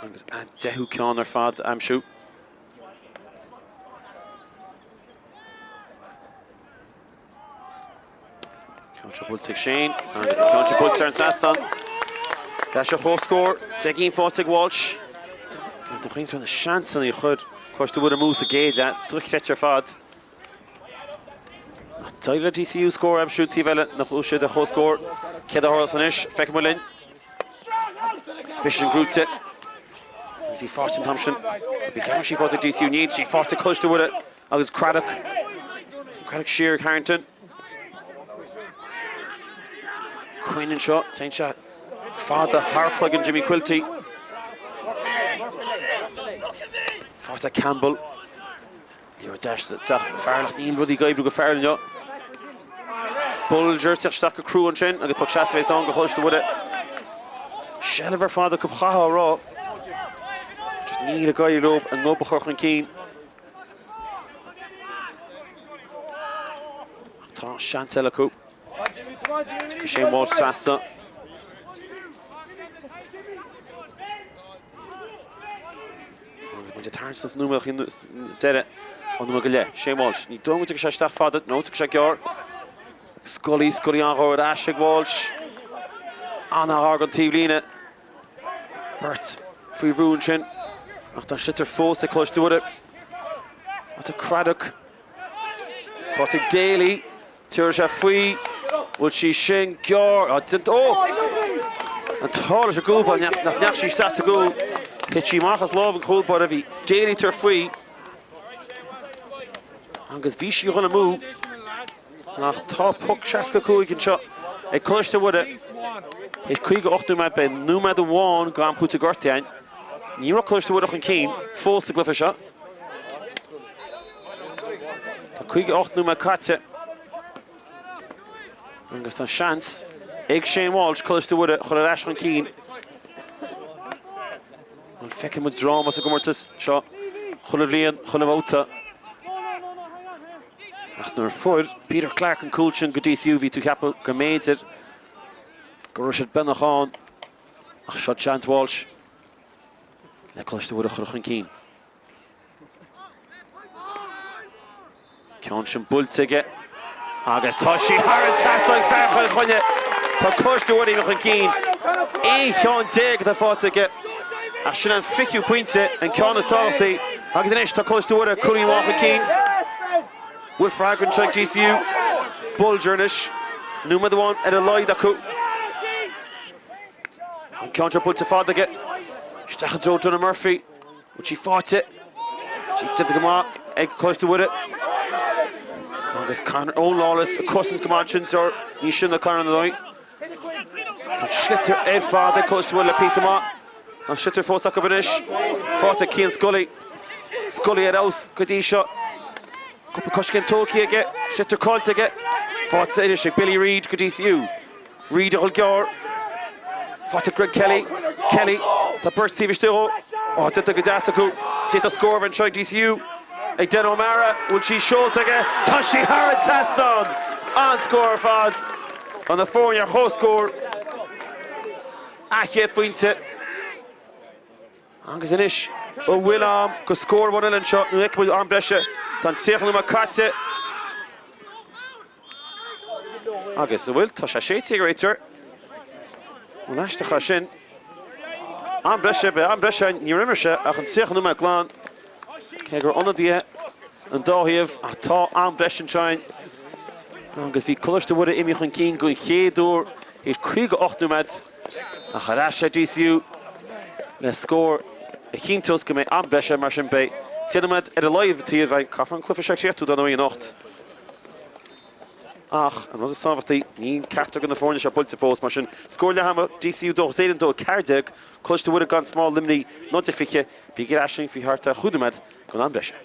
Agus a deichiú ceann ar fad a aimsiú. Ceann seo buailte ag Shane agus an ceann seo buailte ar an trasnán. Ar ais ar comhscór, 10 gcinn faighte ag Walsh. Agus an chaint ar na seansanna a chuir Coláiste Mhuire amú sa gcéad leath, dochreidte ar fad. D'éirigh le DCU scór a aimsiú taobh eile nach bhfuil siad ar comhscór. Céard a tharlós anois? Feicfidh muid linn. Bhí sin gnóite. Agus í faighte an t-am sin. Bhí cheap sí faighte ag DCU. Níl sí faighte ag Coláiste Mhuire agus Craddock. Craddock siar ag Harrington. Quinn anseo, téann sé fada thar cloigeann Jimmy Quilty. Faighte Campbell. Liathróid deas isteach Farrell ach níl rudaí ag oibriú go Farrell inniu. Bolger ag teacht isteach go crua ansin agus poc seasamh é ann go Choláiste Mhuire. Seilbh ar fad acu chaithfeá a rá. Just níl ag éirí leo a ngob a chur chun cinn. Ach tá seans eile acu. Shane Walsh trasna. Agus muid ag tarraingt sna nóiméadaí deiridh, 2 nóiméad go leith. Shane Walsh, ní dóigh go dtiocfaidh sé isteach fada, nó tiocfaidh sé gearr. Scully, Scully an-ghar ar ais ag Walsh. An-ghar don taobhlíne. Beirt faoi bhrú ansin. Ach tá sliotar fós ag Coláiste Mhuire. Faighte Craddock. Faighte Daly. Tabharfaidh sé faoi. Bhfuil sí sin gearr? Ó! An t-ádh leis an gcúl báire nach ndeachaigh sí isteach sa gcúl. Thit sí amach as lámh an chúl báire. Bhí Daly ag tabhairt faoi. Agus bhí sí ag dul amú ach tá poc 65 anseo ag Coláiste Mhuire. Théis 58 nóiméad beidh nóiméad amháin d'am cúitimh gortaithe againn. Ní raibh Coláiste Mhuire chun cinn fós sa gcluiche seo. Tá 58 nóiméad caite agus tá seans ag Shane Walsh Coláiste Mhuire a chur ar ais chun cinn. An bhfeicfidh muid dráma sa gcomórtas seo chuile bhliain, chuile bhabhta? Ach nuair a fuair Peter Clarke an cúl sin go DCU bhí tú ag ceapadh go mb'fhéidir go raibh siad beagnach ann. Ach seo seans Walsh le Coláiste Mhuire a chur chun cinn. Ceann sin buailte aige agus tá sí thar an trasnán ag fear Chill Chainnigh. Tá Coláiste Mhuire imithe chun cinn. 11 cheann atá faighte aige ach sin an 20ú pointe, an ceann is tábhachtaí. Agus anois tá Coláiste Mhuire cúilín amháin chun cinn. Bhfuil freagra anseo ag DCU? Bolger anois. Nóiméad amháin ar a laghad acu. An ceann seo buailte fada aige. Isteach i dtreo Donagh Murphy. Bhfuil sí faighte? Sí déanta go maith ag Coláiste Mhuire. Agus Conor Eoin Lawless ag cosaint go maith ansin deor níos sine ná Conor ar ndóigh. Tá sliotar ar fad ag Coláiste Mhuire le píosa maith. An sliotar fós acu anois. Faighte ag Cian Scully. Scully ar fheabhas go dtí seo. Cúpla coiscéim tógtha aige. Sliotar caillte aige. Faighte anois ag Billy Reid go DCU. Reid ag dul gearr. Faighte Greg Kelly. Kelly. Tá beirt taobh istigh dhó. Ó, déanta go deas acu. D'fhéadfadh scór a bheith anseo ag DCU. Ag Dan O'Meara. Bhfuil sí seolta aige? Tá sí thar an trasnán! An-scór ar fad. Tá na foirne ar comhscór. A chéad phointe. Agus anois, an bhfuil am go scór amháin eile anseo nó an bhfuil am breise? Tá an 30 nóiméad caite. Agus an bhfuil? Tá sé séidte ag an réiteoir. An aisteach é sin? Am breise, beidh am breise ann, níor imir sé ach an 30 nóiméad glan. Cé gur ionadaithe an dá thaobh, ach tá am breise anseo againn. Agus bhí Coláiste Mhuire imithe chun cinn den chéad uair théis 58 nóiméad. Ach ar ais ar DCU le scór a chinnteos go mbeidh am breise, mar sin beidh 10 nóiméad ar a laghad taobh againn. Caithfear an cluiche seo a chríochnú dar ndóigh anocht. Ach an rud is tábhachtaí, níl ceachtar de na foirne seo buailte fós, mar sin scór leath ama, DCU Dóchas Éireann 2, 14, Coláiste Mhuire gan Smál Luimnigh 0, 20. Bígí ar ais linn faoi thart ar chúig nóiméad don am breise.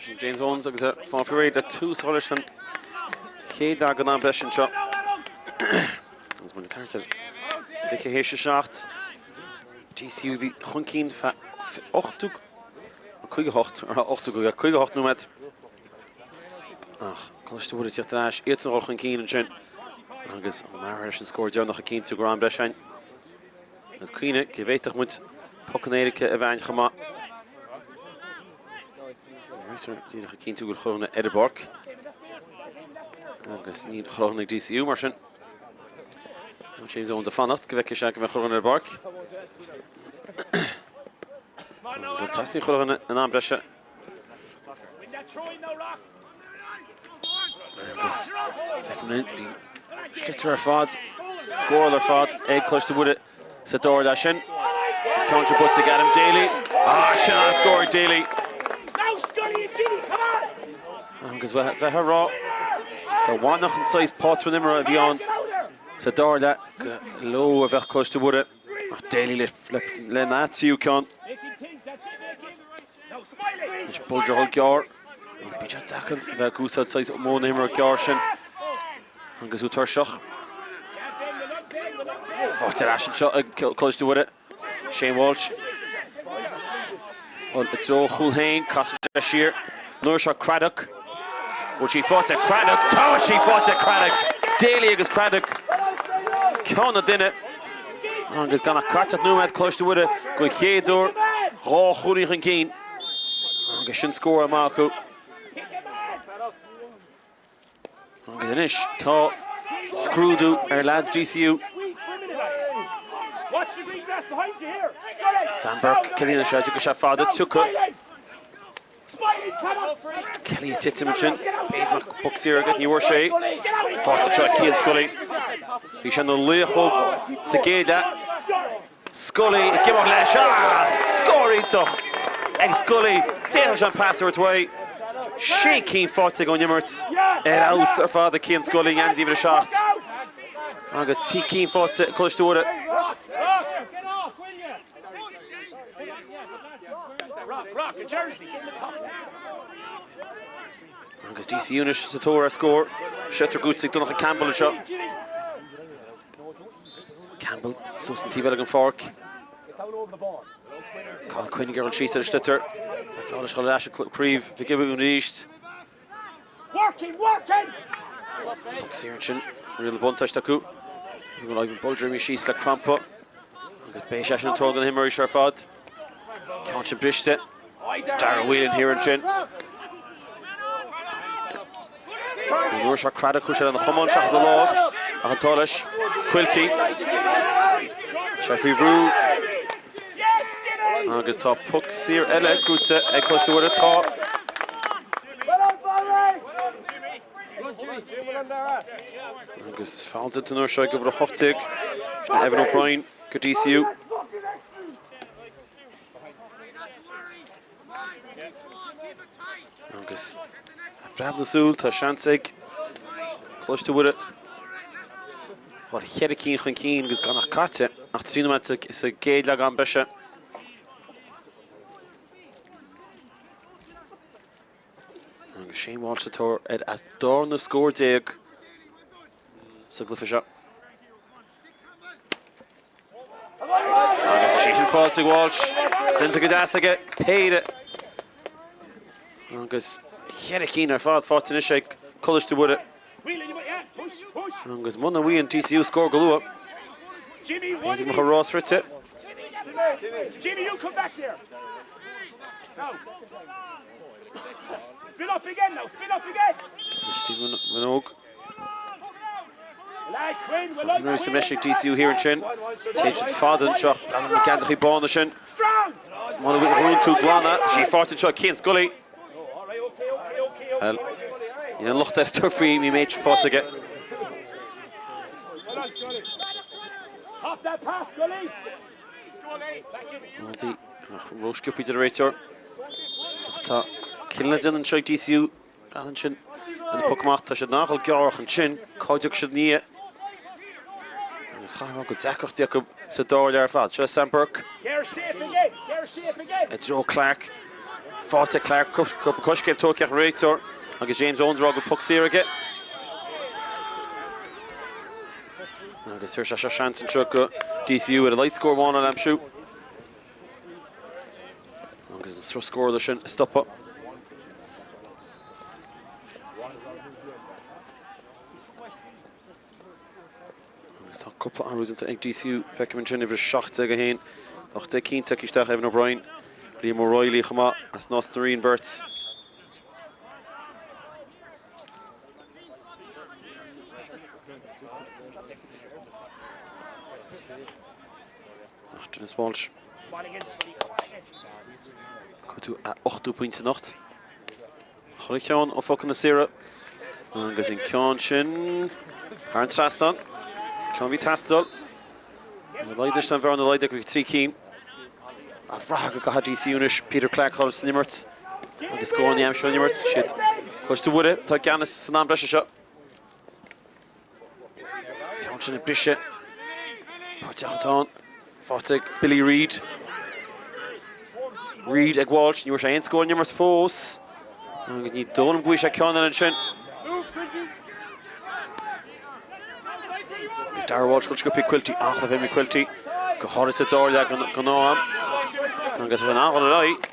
Sin James Owens agus é fáil faoi réir le tús a chur leis an chéad leath den am breise anseo. Agus muid ag tarraingt ar 20 théis a 7. DCU bhí chun cinn feadh 80 58 80 58 nóiméad. Ach Coláiste Mhuire tíocht ar ais, iadsan a dhul chun cinn ansin. Agus O'Mara leis an scór deireanach a cinntiú go raibh am breise ann. Agus cuimhnigh go bhféadfadh muid pocanna éirice a bheith ann chomh maith. Réiteoir díreach ag cinntiú go bhfuil chuile dhuine ar an bpáirc. Agus níl chuile dhuine ag DCU mar sin. James Owens ag fanacht go bhfeicfidh sé go mbeidh chuile dhuine ar an bpáirc. Agus teastaíonn chuile dhuine in am breise. Agus feicim bhí sliotar ar fad, scóráil ar fad ag Coláiste Mhuire sa dara leath sin. Ceann seo buaite ag Adam Daly. Ah, sin an-scór ag Daly. Agus bheith á rá, dá bhfanfadh an saghas pátrún imeartha a bhí ann sa dara leath go leo a bheadh Coláiste Mhuire. Ach Daly lena tríú ceann. Anois Bolger a dhul gearr. Bíonn sé deacair a bheith ag úsáid saghas modh na himeartha gearr sin agus tú tuirseach. Faighte ar ais anseo ag Coláiste Mhuire. Shane Walsh. I dtreo a chúil féin, casann sé siar. An uair seo Craddock. Bhfuil sí faighte Craddock? Tá sí faighte Craddock! Daly agus Craddock. Ceann an duine. Agus gan ach caite ach nóiméad Coláiste Mhuire don chéad uair, 2 chúilín chun cinn agus sin scór amach acu. Agus anois tá scrúdú ar leaids DCU. Sam Burke, Cillian anseo, dtiocfaidh sé fada, tiocfaidh. Kelly ag titim ansin. B'fhéidir go mbeadh poc saor aige, ní bhfuair sé. Faighte anseo ag Cian Scully. Bhí sé ina laoch sa gcéad leath. Scully ag imeacht leis. Ah! Scór iontach ag Scully. D'fhéadfadh sé an pas a thabhairt uaidh. Sé cinn faighte aige ón imirt. Ar fheabhas ar fad ag Cian Scully, geansaí uimhir 7. Agus 3 cinn faighte ag Coláiste Mhuire. Agus DCU anois sa tóir ar scór. Sliotar gnóthaithe ag Donncha Campbell anseo. Campbell suas an taobh eile den pháirc. Cathal Quinn ag dul síos ar an sliotar. Beidh leis dul ar ais ag Craobh Mhic Giobúin arís. Poc saor ansin, riail buntáiste acu. Bhfuil Ivan Bolger imithe síos le crampa. Agus beidh sé sin an tóg na himreoirí seo ar fad. Ceann sin briste. Dara Whelan thiar ansin. An uair seo Craddock chuaigh sé lena chamán seachas a lámh ach an t-ádh leis. Quilty. Sé faoi bhrú. Agus tá poc saor eile gnóthaithe ag Coláiste Mhuire. Tá. Agus feall déanta an uair seo ag uimhir 18, sin Evan O'Brien go DCU. Agus preab na súl, tá seans ag Coláiste Mhuire dhul cheithre cinn chun cinn agus gan ach caite ach 3 nóiméad sa gcéad leath am breise. Agus Shane Walsh sa tóir ar a darna scór sa gcluiche seo. Agus is í sin faighte ag Walsh. Déanta go deas aige, péire. Agus cheithre cinn ar fad faighte anois ag Coláiste Mhuire. Agus muna bhfaigheann DCU scór go luath, b'fhéidir go mbeadh an rás rite. Stephen Minogue. Tá sa mbeis ag DCU thiar ansin. Téann siad fada anseo. Na geansachaí bána sin. Muna bhfuil tú glanadh, sí faighte anseo Cian Scully. Bhuel, níl an locht air tabhairt faoi ní méid faighte aige. Rudaí nach rósciobtha idir an réiteoir. Ach tá cinneadh le déanamh anseo ag DCU. Breathnaigh ansin ar an poc amach. Tá siad nach bhfuil gearrach ansin. Cá dtiocfaidh siad ina dhiaidh? Agus chaithfear a rá go deacrachtaí acu sa dara leath ar fad. Seo Sam Burke. I dtreo Clarke. Faighte Clarke, cúpla coiscéim tógtha ag an réiteoir agus James Owens ag rá go bhfuil poc saor aige. Agus tabharfaidh sé seo seans anseo go DCU ar a laghad scór amháin a aimsiú. Agus an sruth scórála sin a stopadh. Agus tá cúpla athrú déanta ag DCU. Feicim ansin uimhir 17 1. 18 cinnte acu isteach Evan O'Brien. Liam O'Reilly chomh maith as Nás na Rí an bheirt. Ach Denis Walsh. Cuartú a ochtú pointe anocht. Chuile cheann ó phocanna saora agus an ceann sin thar an trasnán. Ceann a bhí ag teastáil. Laghdaigh an bhearna laghdaithe go 3 cinn. Ag brath go gcaithfidh DCU anois Peter Clarke a fháil san imirt agus scóranna a aimsiú san imirt. Siad Coláiste Mhuire atá i gceannas san am breise seo. Ceann sin ag briseadh. Páirteach atá ann. Faighte ag Billy Reid. Reid ag Walsh. Ní bhfuair sé aon scór san imirt fós. Agus ní dóigh liom go bhfaighidh sé ceann eile ansin. Agus Darragh Walsh go sciobtha ag Quilty. An-chluiche ag Quilty. Go háirithe sa dara leath den am. Agus tá sé in ann dul ar aghaidh.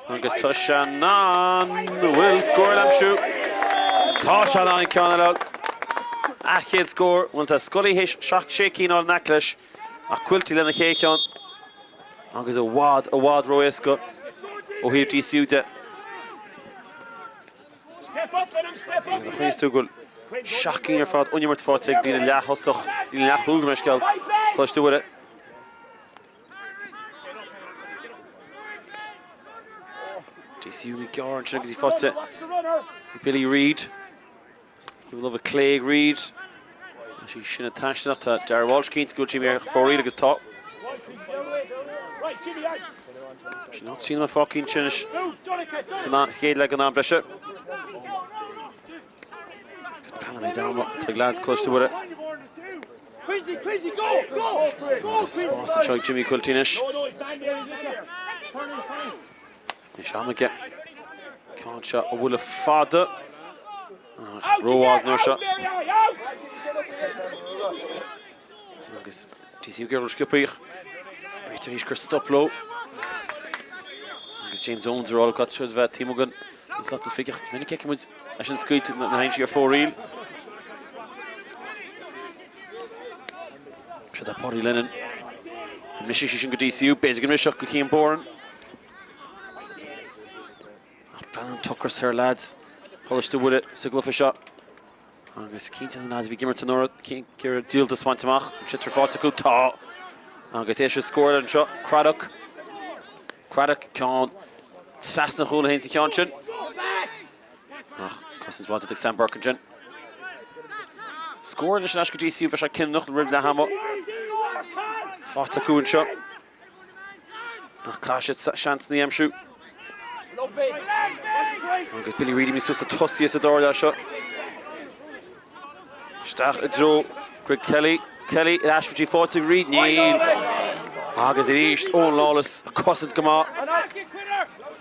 Agus tá sé in ann an bhfuil scór le aimsiú. Tá sé in ann ceann eile. A chéad scór, bhuel tá Scully théis 6 cinn a fháil in aice leis ach Quilty lena chéad cheann agus i bhfad, i bhfad ró-éasca ó thaobh DCU de. Agus a choinníos tú go bhfuil 7 gcinn ar fad ón imirt faighte ag líne leath-thosach, líne leath-chúl gabh mo leithscéal, Coláiste Mhuire. DCU imithe gearr ansin agus í faighte ag Billy Reid. An lámh chlé ag Reid. Tá sí sin ag taisteal ach tá Darragh Walsh cinnte go bhfuil sí ar fóraoil agus tá. Sin an sín an fácín sin anois san chéad leath den am breise. Agus breathnaigh mé down tá ag lads Coláiste Mhuire. Agus spás anseo ag Jimmy Quilty anois. Anois am aige. Ceann seo a bhuille fada. Ach rófhada an uair seo. Agus DCU ag iarraidh sciobtha. Réiteoir arís ag cur stop leo. Agus James Owens ar fháil gach rud a bheith taobh amuigh den slat is ficheach. Is minic a fheiceann muid é sin scaoilte na haimsí ar fóraoil. Seo tá Paddy Lennon. An mbrisfidh sé sin go DCU? B'fhéidir go mbrisfeadh go Cian Boran. Ach breathnaigh an t-ocras ar leaids Choláiste Mhuire sa gcluiche seo. Agus cinnte na lads a bhí ag imirt anuraidh, ag iarraidh díoltas a bhaint amach. An sliotar faighte acu? Tá! Agus é siad scóráil anseo. Craddock. Craddock, ceann trasna a chúl féin sa cheann sin. Ach cosaint mhaith ag Sam Burke ansin. Scór anois ar ais go DCU, bheadh sé cinniúnach roimh leath ama. Faighte acu anseo. Ach caithfidh siad seansanna a aimsiú. Agus Billy Reid imithe suas le tosaí sa dara leath seo. Isteach i dtreo Greg Kelly. Kelly ar ais go dtí faighte ag Reid. Níl. Agus arís Eoin Lawless ag cosaint go maith.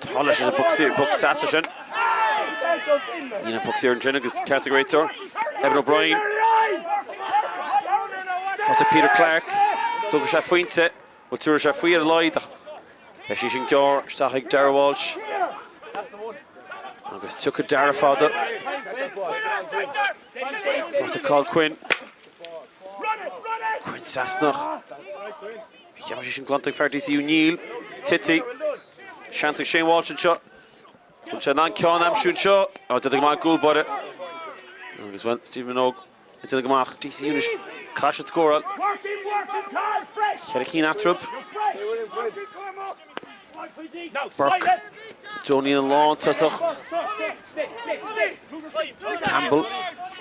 Tá leis an bpoc trasna sin. Níl an poc saor ansin agus ceart ag an réiteoir. Evan O'Brien. Faighte Peter Clarke. D'fhógair sé phointe. Bhuel tabharfaidh sé faoi ar a laghad ach beidh sí sin gearr isteach ag Darragh Walsh. Agus tiocfaidh Darragh fada. Faighte Cathal Quinn. Quinn trasna. Bhí cheap sé sin glanta ag fear DCU Níl. Tití. Seans ag Shane Walsh anseo. Bhfuil sé in ann ceann a aimsiú anseo? Á, déanta go maith ag cúl báire. Agus bhuel, Stephen Minogue ag déanamh go maith. DCU anois, caithfidh siad scóráil. Cheithre cinn eatarthu. Burke. Johnny an lán tosach. Campbell.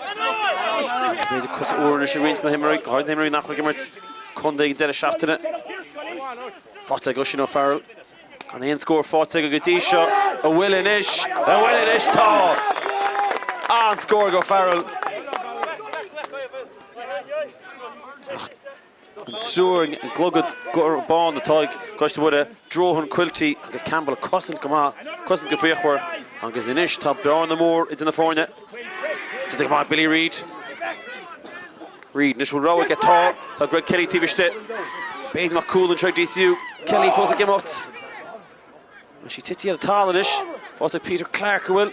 B'fhéidir cosa úr anois ag roinnt de na himreoirí, go háirithe na himreoirí nach bhfuil ag imirt contae ag an deireadh seachtaine. Faighte ag Oisín O'Farrell. Gan aon scór faighte aige go dtí seo. An bhfuil anois? An bhfuil anois? Tá! An-scór ag O'Farrell. An triúr i gclogad bán atá ag Coláiste Mhuire, Drohan, Quilty agus Campbell ag cosaint go maith, cosaint go fíochmhar agus anois tá bearna mór idir na foirne. Déanta go maith Billy Reid. Reid, anois bhfuil rogha aige? Tá. Tá Greg Kelly taobh istigh. B'fhéidir nach cúl anseo ag DCU. Kelly fós ag imeacht. Tá sí tite ar an talamh anois. Fós ag Peter Clarke, an bhfuil?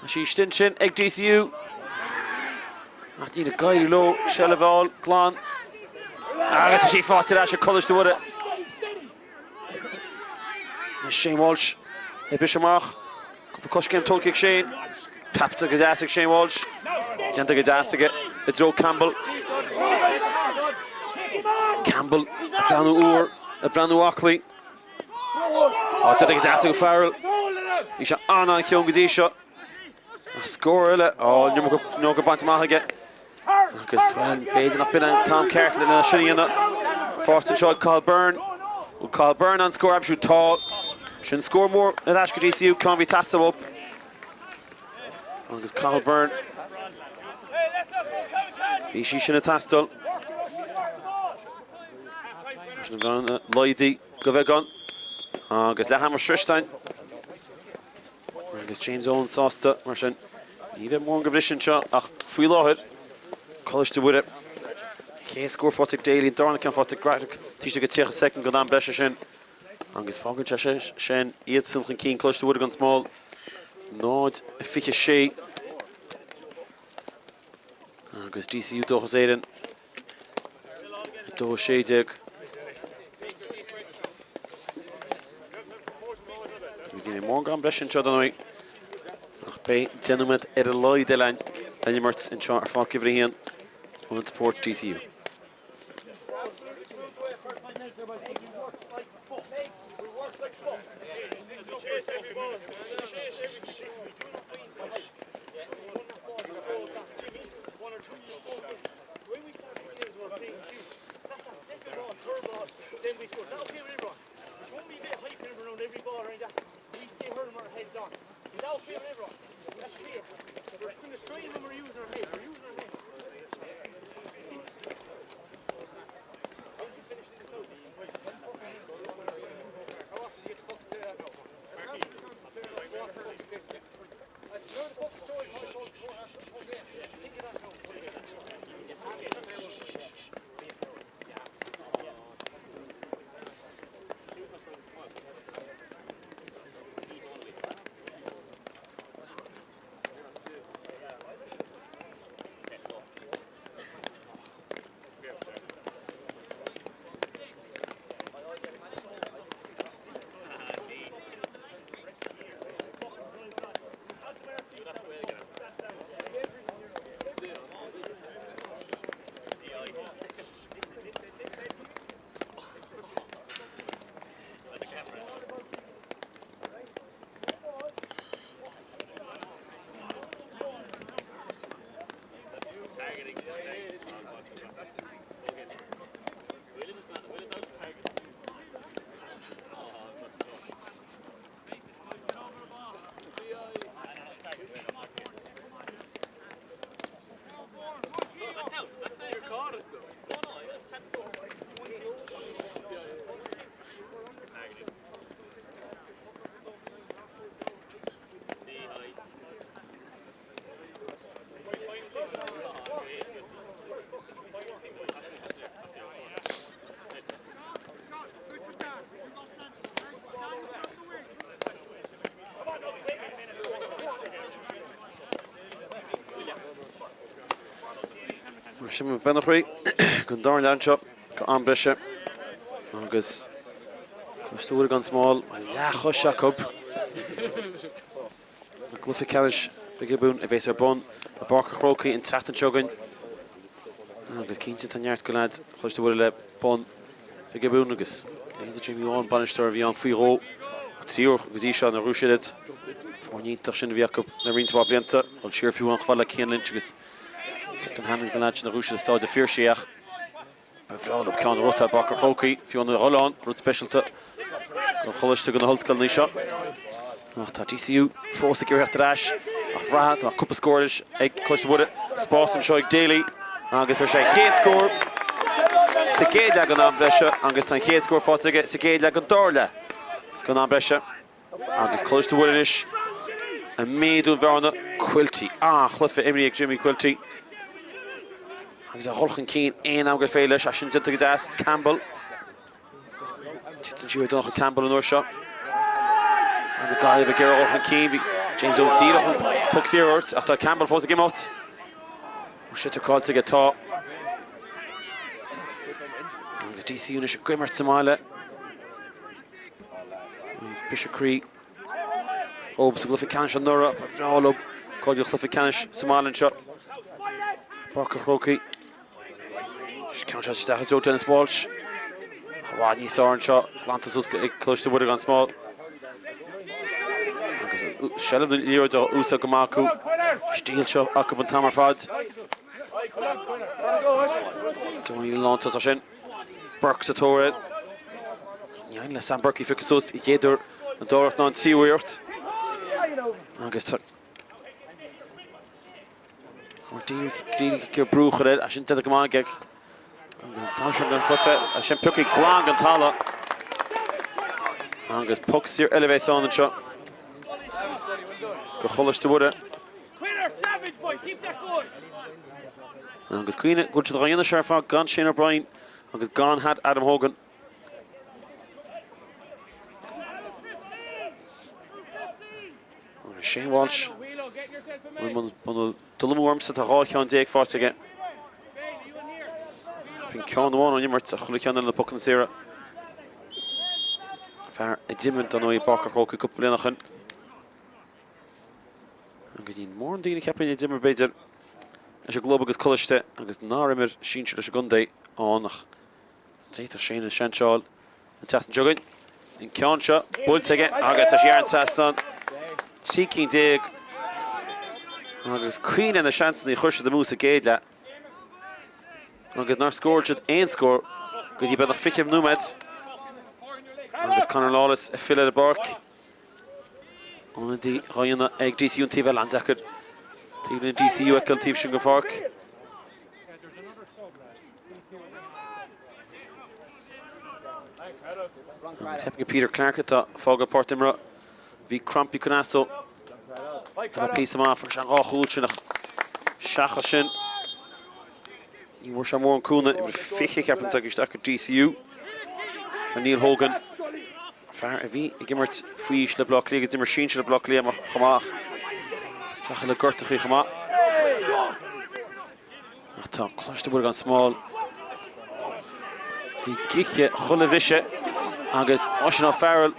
Tá sí istigh ansin ag DCU. Ach níl ag éirí leo seilbh a fháil glan. Agus tá sí faighte ar ais ag Coláiste Mhuire. Anois Shane Walsh ag briseadh amach. Cúpla coiscéim tógtha ag Shane. Ceaptha go deas ag Shane Walsh. Déanta go deas aige i dtreo Campbell. Campbell ag breathnú úr, ag breathnú aclaí. Á, déanta go deas ag Farrell. Bhí sé an-an-chiúin go dtí seo. Ach scór eile, á, an iomarca bainte amach aige. Agus, bhuel, b'fhéidir nach b'in an t-am ceart lena sin a dhéanamh. Faighte anseo ag Cathal Byrne. Bhfuil Cathal Byrne an scór a aimsiú? Tá. Sin scór mór ar ais go DCU, ceann a bhí ag teastáil uathu. Agus Cathal Byrne. Bhí sí sin ag teastáil. Leis an bhearna laghdaithe go beagán. Agus leath ama sroiste againn. Agus James Owen sásta mar sin. Ní bheidh mórán de bhriseadh anseo ach faoi láthair, Coláiste Mhuire, chéad scór faighte ag Daly, an darna ceann faighte ag Braddock taobh istigh de 30 soicind den am breise sin. Agus fágann sé sin iadsan chun cinn, Coláiste Mhuire gan Smál, 0-26. Agus DCU Dóchas Éireann 2-16. Agus ní bheidh mórán am breise anseo dar ndóigh. Ach beidh 10 nóiméad ar a laghad eile le n-imirt anseo ar Pháirc Uimhir 1, Ionad Spóirt DCU. Mar sin beannachtaí don dara leath anseo go am breise agus Coláiste Mhuire gan Smál leathchois acu. I gcluiche ceannais Mhig Giobúin a bhéas ar bun i bPáirc an Chrócaigh an tseachtain seo chugainn. Agus cinnte tá neart go leaids Choláiste Mhuire le bonn Mhig Giobúin agus leithéidí Jamie Vaughan, bainisteoir a bhí ann faoi dhó, triúr go dtí seo nár bhuaigh siad iad. Foireann iontach sin a bhí acu le roinnt mhaith blianta. Dul siar fiú chomh fada le Cian Lynch agus Declan Hannon agus na leaids sin a bhuaigh siad i Staid an Phiarsaigh ach Ba bhreá leo ceann a bhuachtáil i bPáirc an Chrócaigh, fiú an oileán, rud speisialta don choláiste do na hollscoileanna seo. Ach tá DCU fós ag iarraidh theacht ar ais ach bhraith tá cúpla scór anois ag Coláiste Mhuire. Spás anseo ag Daly agus fuair sé a chéad scór. sa gcéad leath den am breise agus tá an chéad scór faighte aige sa gcéad leath den dara leath den am breise. Agus Coláiste Mhuire anois ag méadú an bhearna. Quilty, an-chluiche imeartha ag Jimmy Quilty. Agus a dhul chun cinn aon am gur féidir leis, é sin déanta go deas. Campbell. Titeann sí ar Donncha Campbell an uair seo. Fear na Gaillimhe ag iarraidh a dhul chun cinn. Bhí James Owen díreach chun poc saor a thabhairt ach tá Campbell fós ag imeacht. Bhfuil sé tacáilte aige? Tá. Agus DCU anois ag imirt sa mbaile. Briseadh croí dóibh sa gcluiche ceannais anuraidh. Ba bhreá leo cáiliú don chluiche ceannais sa mbaile anseo. Páirc an Chrócaigh. Ceann seo isteach i dtreo Denis Walsh. I bhfad níos fearr anseo. Glanta suas ag Coláiste Mhuire gan Smál. Agus seilbh na liathróide á úsáid go maith acu. Stíl seo acu an t-am ar fad. Tony lántosach sin. Burke sa tóir air. Ní éiríonn le Sam Burke í a phiocadh suas an chéad uair, an dara ná an tríú iarracht. Agus tá díreach ag brú a chur air, é sin déanta go maith aige. Agus an t-am sin den chluiche, é sin pioctha glan den talamh. Agus poc saor eile a bheas ann anseo do Choláiste Mhuire. Agus cuimhnigh go bhfuil siad á dhéanamh seo ar fad gan Shane O'Brien agus gan Adam Hogan. Agus Shane Walsh, bhfuil dul amú ormsa, tá 12 cheann faighte aige. Bíonn ceann amháin ón imirt ach chuile cheann eile na pocanna saora. Fear a d'imir dar ndóigh i bPáirc an Chrócaigh cúpla bliain ó shin. Agus níl mórán daoine cheapfainn a d'imir b'fhéidir leis an gclub agus coláiste agus nár imir sinsir leis an gcontae ann ach d'fhéadfadh Shane a seans a fháil an tseachtain seo chugainn. An ceann seo buailte aige agus tá sí thar an trasnán. 13 cinn agus cuimhnigh ar na seansanna a chuir siad amú sa gcéad leath agus nár scóráil siad aon scór go dtí beagnach 20 nóiméad agus Conor Lawless ag filleadh ar an bpáirc. Ionadaí á dhéanamh ag DCU an taobh eile, an-deacair taobh le DCU a fheiceáil an taobh sin den pháirc. Agus ceapaim gur Peter Clarke atá ag fágáil páirc na himeartha. Bhí Crompy Kunaso tá píosa maith, fuair sé an dhá chúl sin ach seachas sin ní bhfuair sé mórán cúnamh. Uimhir 20 ceapaim tagtha isteach go DCU. Tá Neil Hogan. Fear a bhí ag imirt faoi aois le Baile Átha Cliath agus d'imir sinsir le Baile Átha Cliath chomh maith. Streachailt le gortachaí chomh maith. Ach tá Coláiste Mhuire gan Smál ag ithe chuile bhriseadh agus Oisín O'Farrell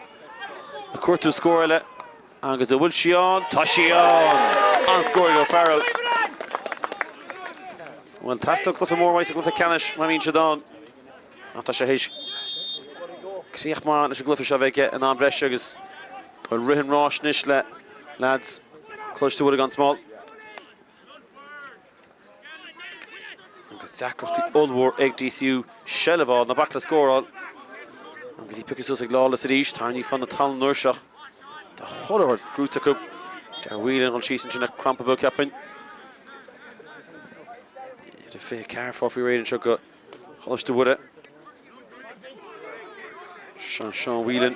ag cuartú scór eile agus an bhfuil sí ann? Tá sí ann! An-scór ag O'Farrell. Bhuel, teastóidh cluiche mór uaidh sa gcluiche ceannais má bhíonn siad ann. Ach tá sé théis críoch maith leis an gcluiche seo a bheith aige in am breise agus bhuel rith an ráis anois le leaids Coláiste Mhuire gan Smál. Agus deacrachtaí ollmhór ag DCU seilbh a fháil, ná bac le scóráil. Agus í pioctha suas ag Lawless arís, tarraingthe fan na talún an uair seo. Tá chuile shórt gnóite acu. Darragh Whelan dhul síos ansin le crampa beag cheapfainn. Idir 24 fágtha faoi réir anseo go Choláiste Mhuire. Sean Seán Whelan.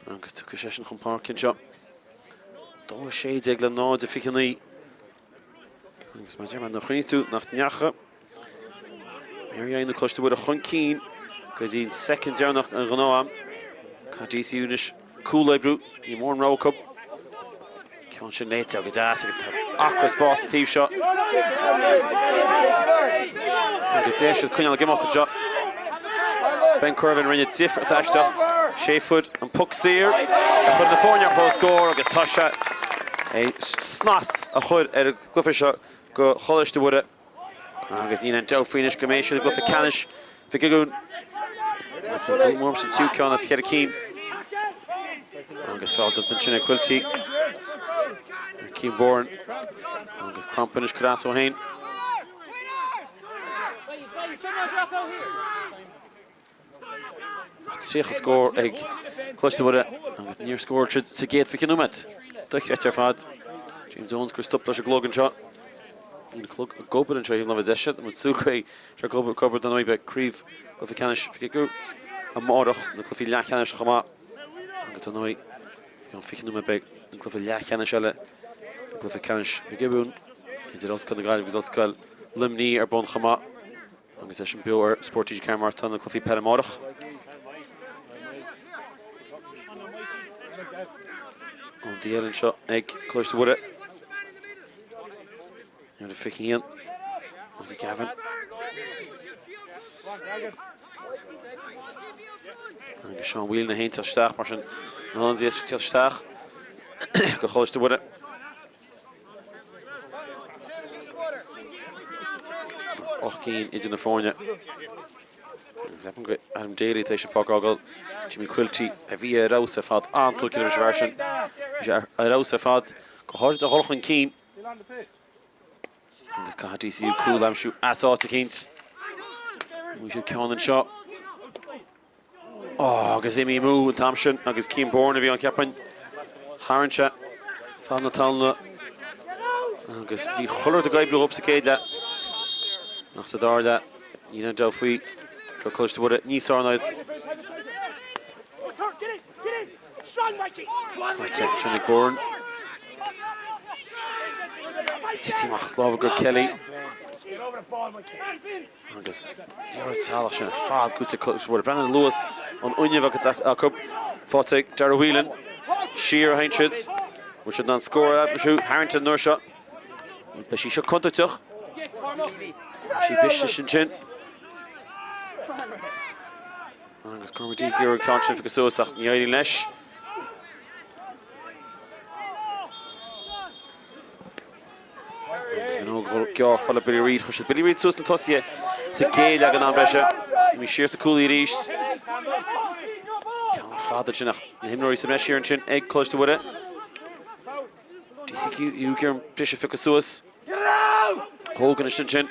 Agus tiocfaidh seisean chun páirce anseo. 2-16 le 0-29. Agus mar a deir mé, nuair a chuimhníos tú nach ndeacha Mary Ann nó Coláiste Mhuire chun cinn go dtí an soicind deireanach den ghnáth-am. Caithfidh DCU anois cúl a oibriú, ní mór an rogha acu. Ceann sin léite go deas agus tá acra spáis an taobh seo. Agus d'fhéadfadh siad coinneáil ag imeacht anseo. Ben Kirvan rinne difríocht aisteach. Sé fuair an poc saor a chuir na foirne ar comhscór agus tá sé snas a chur ar an gcluiche seo go Choláiste Mhuire. Agus níl aon dabht faoi anois go mbeidh siad i gcluiche ceannais Mhic Giobúin. Agus ba dúil mór sa tríú ceann as cheithre cinn. Agus feall déanta ansin ag Quilty. Cian Boran. Agus Cromp anois Cras ó fhéin. 30 scór ag Coláiste Mhuire agus níor scóráil siad sa gcéad 20 nóiméad. Dochreidte ar fad. James Owens ag cur stop leis an gclog anseo. Níl an clog ag obair anseo taobh láimhe deise. Tá muid ag súil go mbeidh sé ag obair don oíche. Beidh craobh chluiche ceannais Mhig Uidhir amárach, na cluichí leathcheannais chomh maith. Agus ar ndóigh, i gceann 20 nóiméad beidh an cluiche leathcheannais eile, an cluiche ceannais Mhig Giobúin, idir Ollscoil na Gaillimhe agus Ollscoil Luimnigh ar bun chomh maith. Agus é sin beo ar Spórt TG4 mar tá na cluichí peile amárach. Ionsaí eile anseo ag Coláiste Mhuire. Uimhir 21, Michael Gavin. Agus Seán Whelan a théann isteach mar sin na hionsaithe ag teacht isteach go Choláiste Mhuire. 8 gcinn idir na foirne. Ceapaim go Adam Daly tar éis an pháirc a fhágáil. Jimmy Quilty a bhí ar fheabhas ar fad. An-tógtha leis an bhfear sin. Bhí sé ar fheabhas ar fad, go háirid a dhul chun cinn. Agus caithfidh DCU cúl a aimsiú as áit eicínt. Bhí siad ceann anseo. Oh, agus imithe amú an t-am sin agus Cian Bourne a bhí ann cheapfainn. Tharraing sé fad na talún agus bhí chuile rud ag oibriú dhób sa gcéad leath. Ach sa dara leath, níl aon dabht faoi go raibh Coláiste Mhuire níos fearr ná iad. Faighte ansin ag Bourne. Tite amach as lámha go Kelly. Agus an teallach sin ar fad goidte ag Coláiste Mhuire. Breathnaigh ar luas an fhuinnimh acu. Faighte ag Darragh Whelan. Siar a théann siad. Bhfuil siad in ann scór a aimsiú? Harrington an uair seo. Beidh sí seo contúirteach. Tá sí briste ansin. Agus Cormac D ag iarraidh an ceann sin a phiocadh suas ach ní éiríonn leis. Agus Minogue gearr fad le Billy Reid. Chuir siad Billy Reid suas na tosaithe sa gcéad leath den am breise. Imithe siar sna cúlaithe arís. Ceann fada ansin ach na himreoirí sa mbreis thiar ansin ag Coláiste Mhuire. DCU ag iarraidh an briseadh a phiocadh suas. Hogan ansin.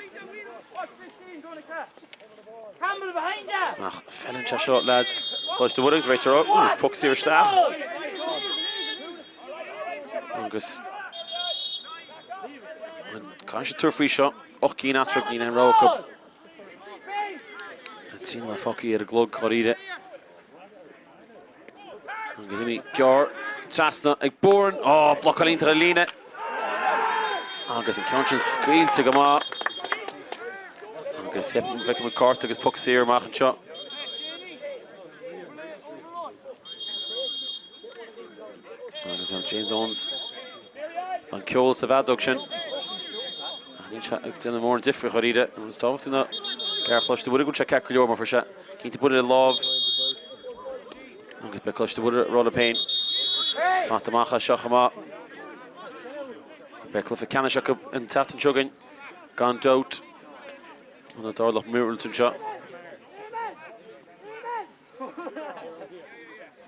Ach feileann sé seo leaids Choláiste Mhuire agus réiteoir poc saor isteach. Agus caithfidh siad tabhairt faoi seo, 8 gcinn eatarthu, níl aon rogha acu. 3 nóiméad fágtha ar an gclog dháiríre. Agus imithe gearr trasna ag Bourne. Ó, blocáil iontach ar líne. Agus an ceann sin scaoilte go maith. Agus feicfidh muid cárta agus poc saor amach anseo. Agus an James Owens an ceol sa bhfeadóg sin. Níl sé ag déanamh mórán difir dháiríre. An rud is tábhachtaí ná gur Choláiste Mhuire go bhfuil sé ceart go leor mar fuair sé cinnte buille le lámh. Agus beidh Coláiste Mhuire ag rá leo féin fanacht amach as seo chomh maith. Beidh cluiche ceannais acu an tseachtain seo chugainn gan dabht. Muna dtarlódh míorúilt anseo.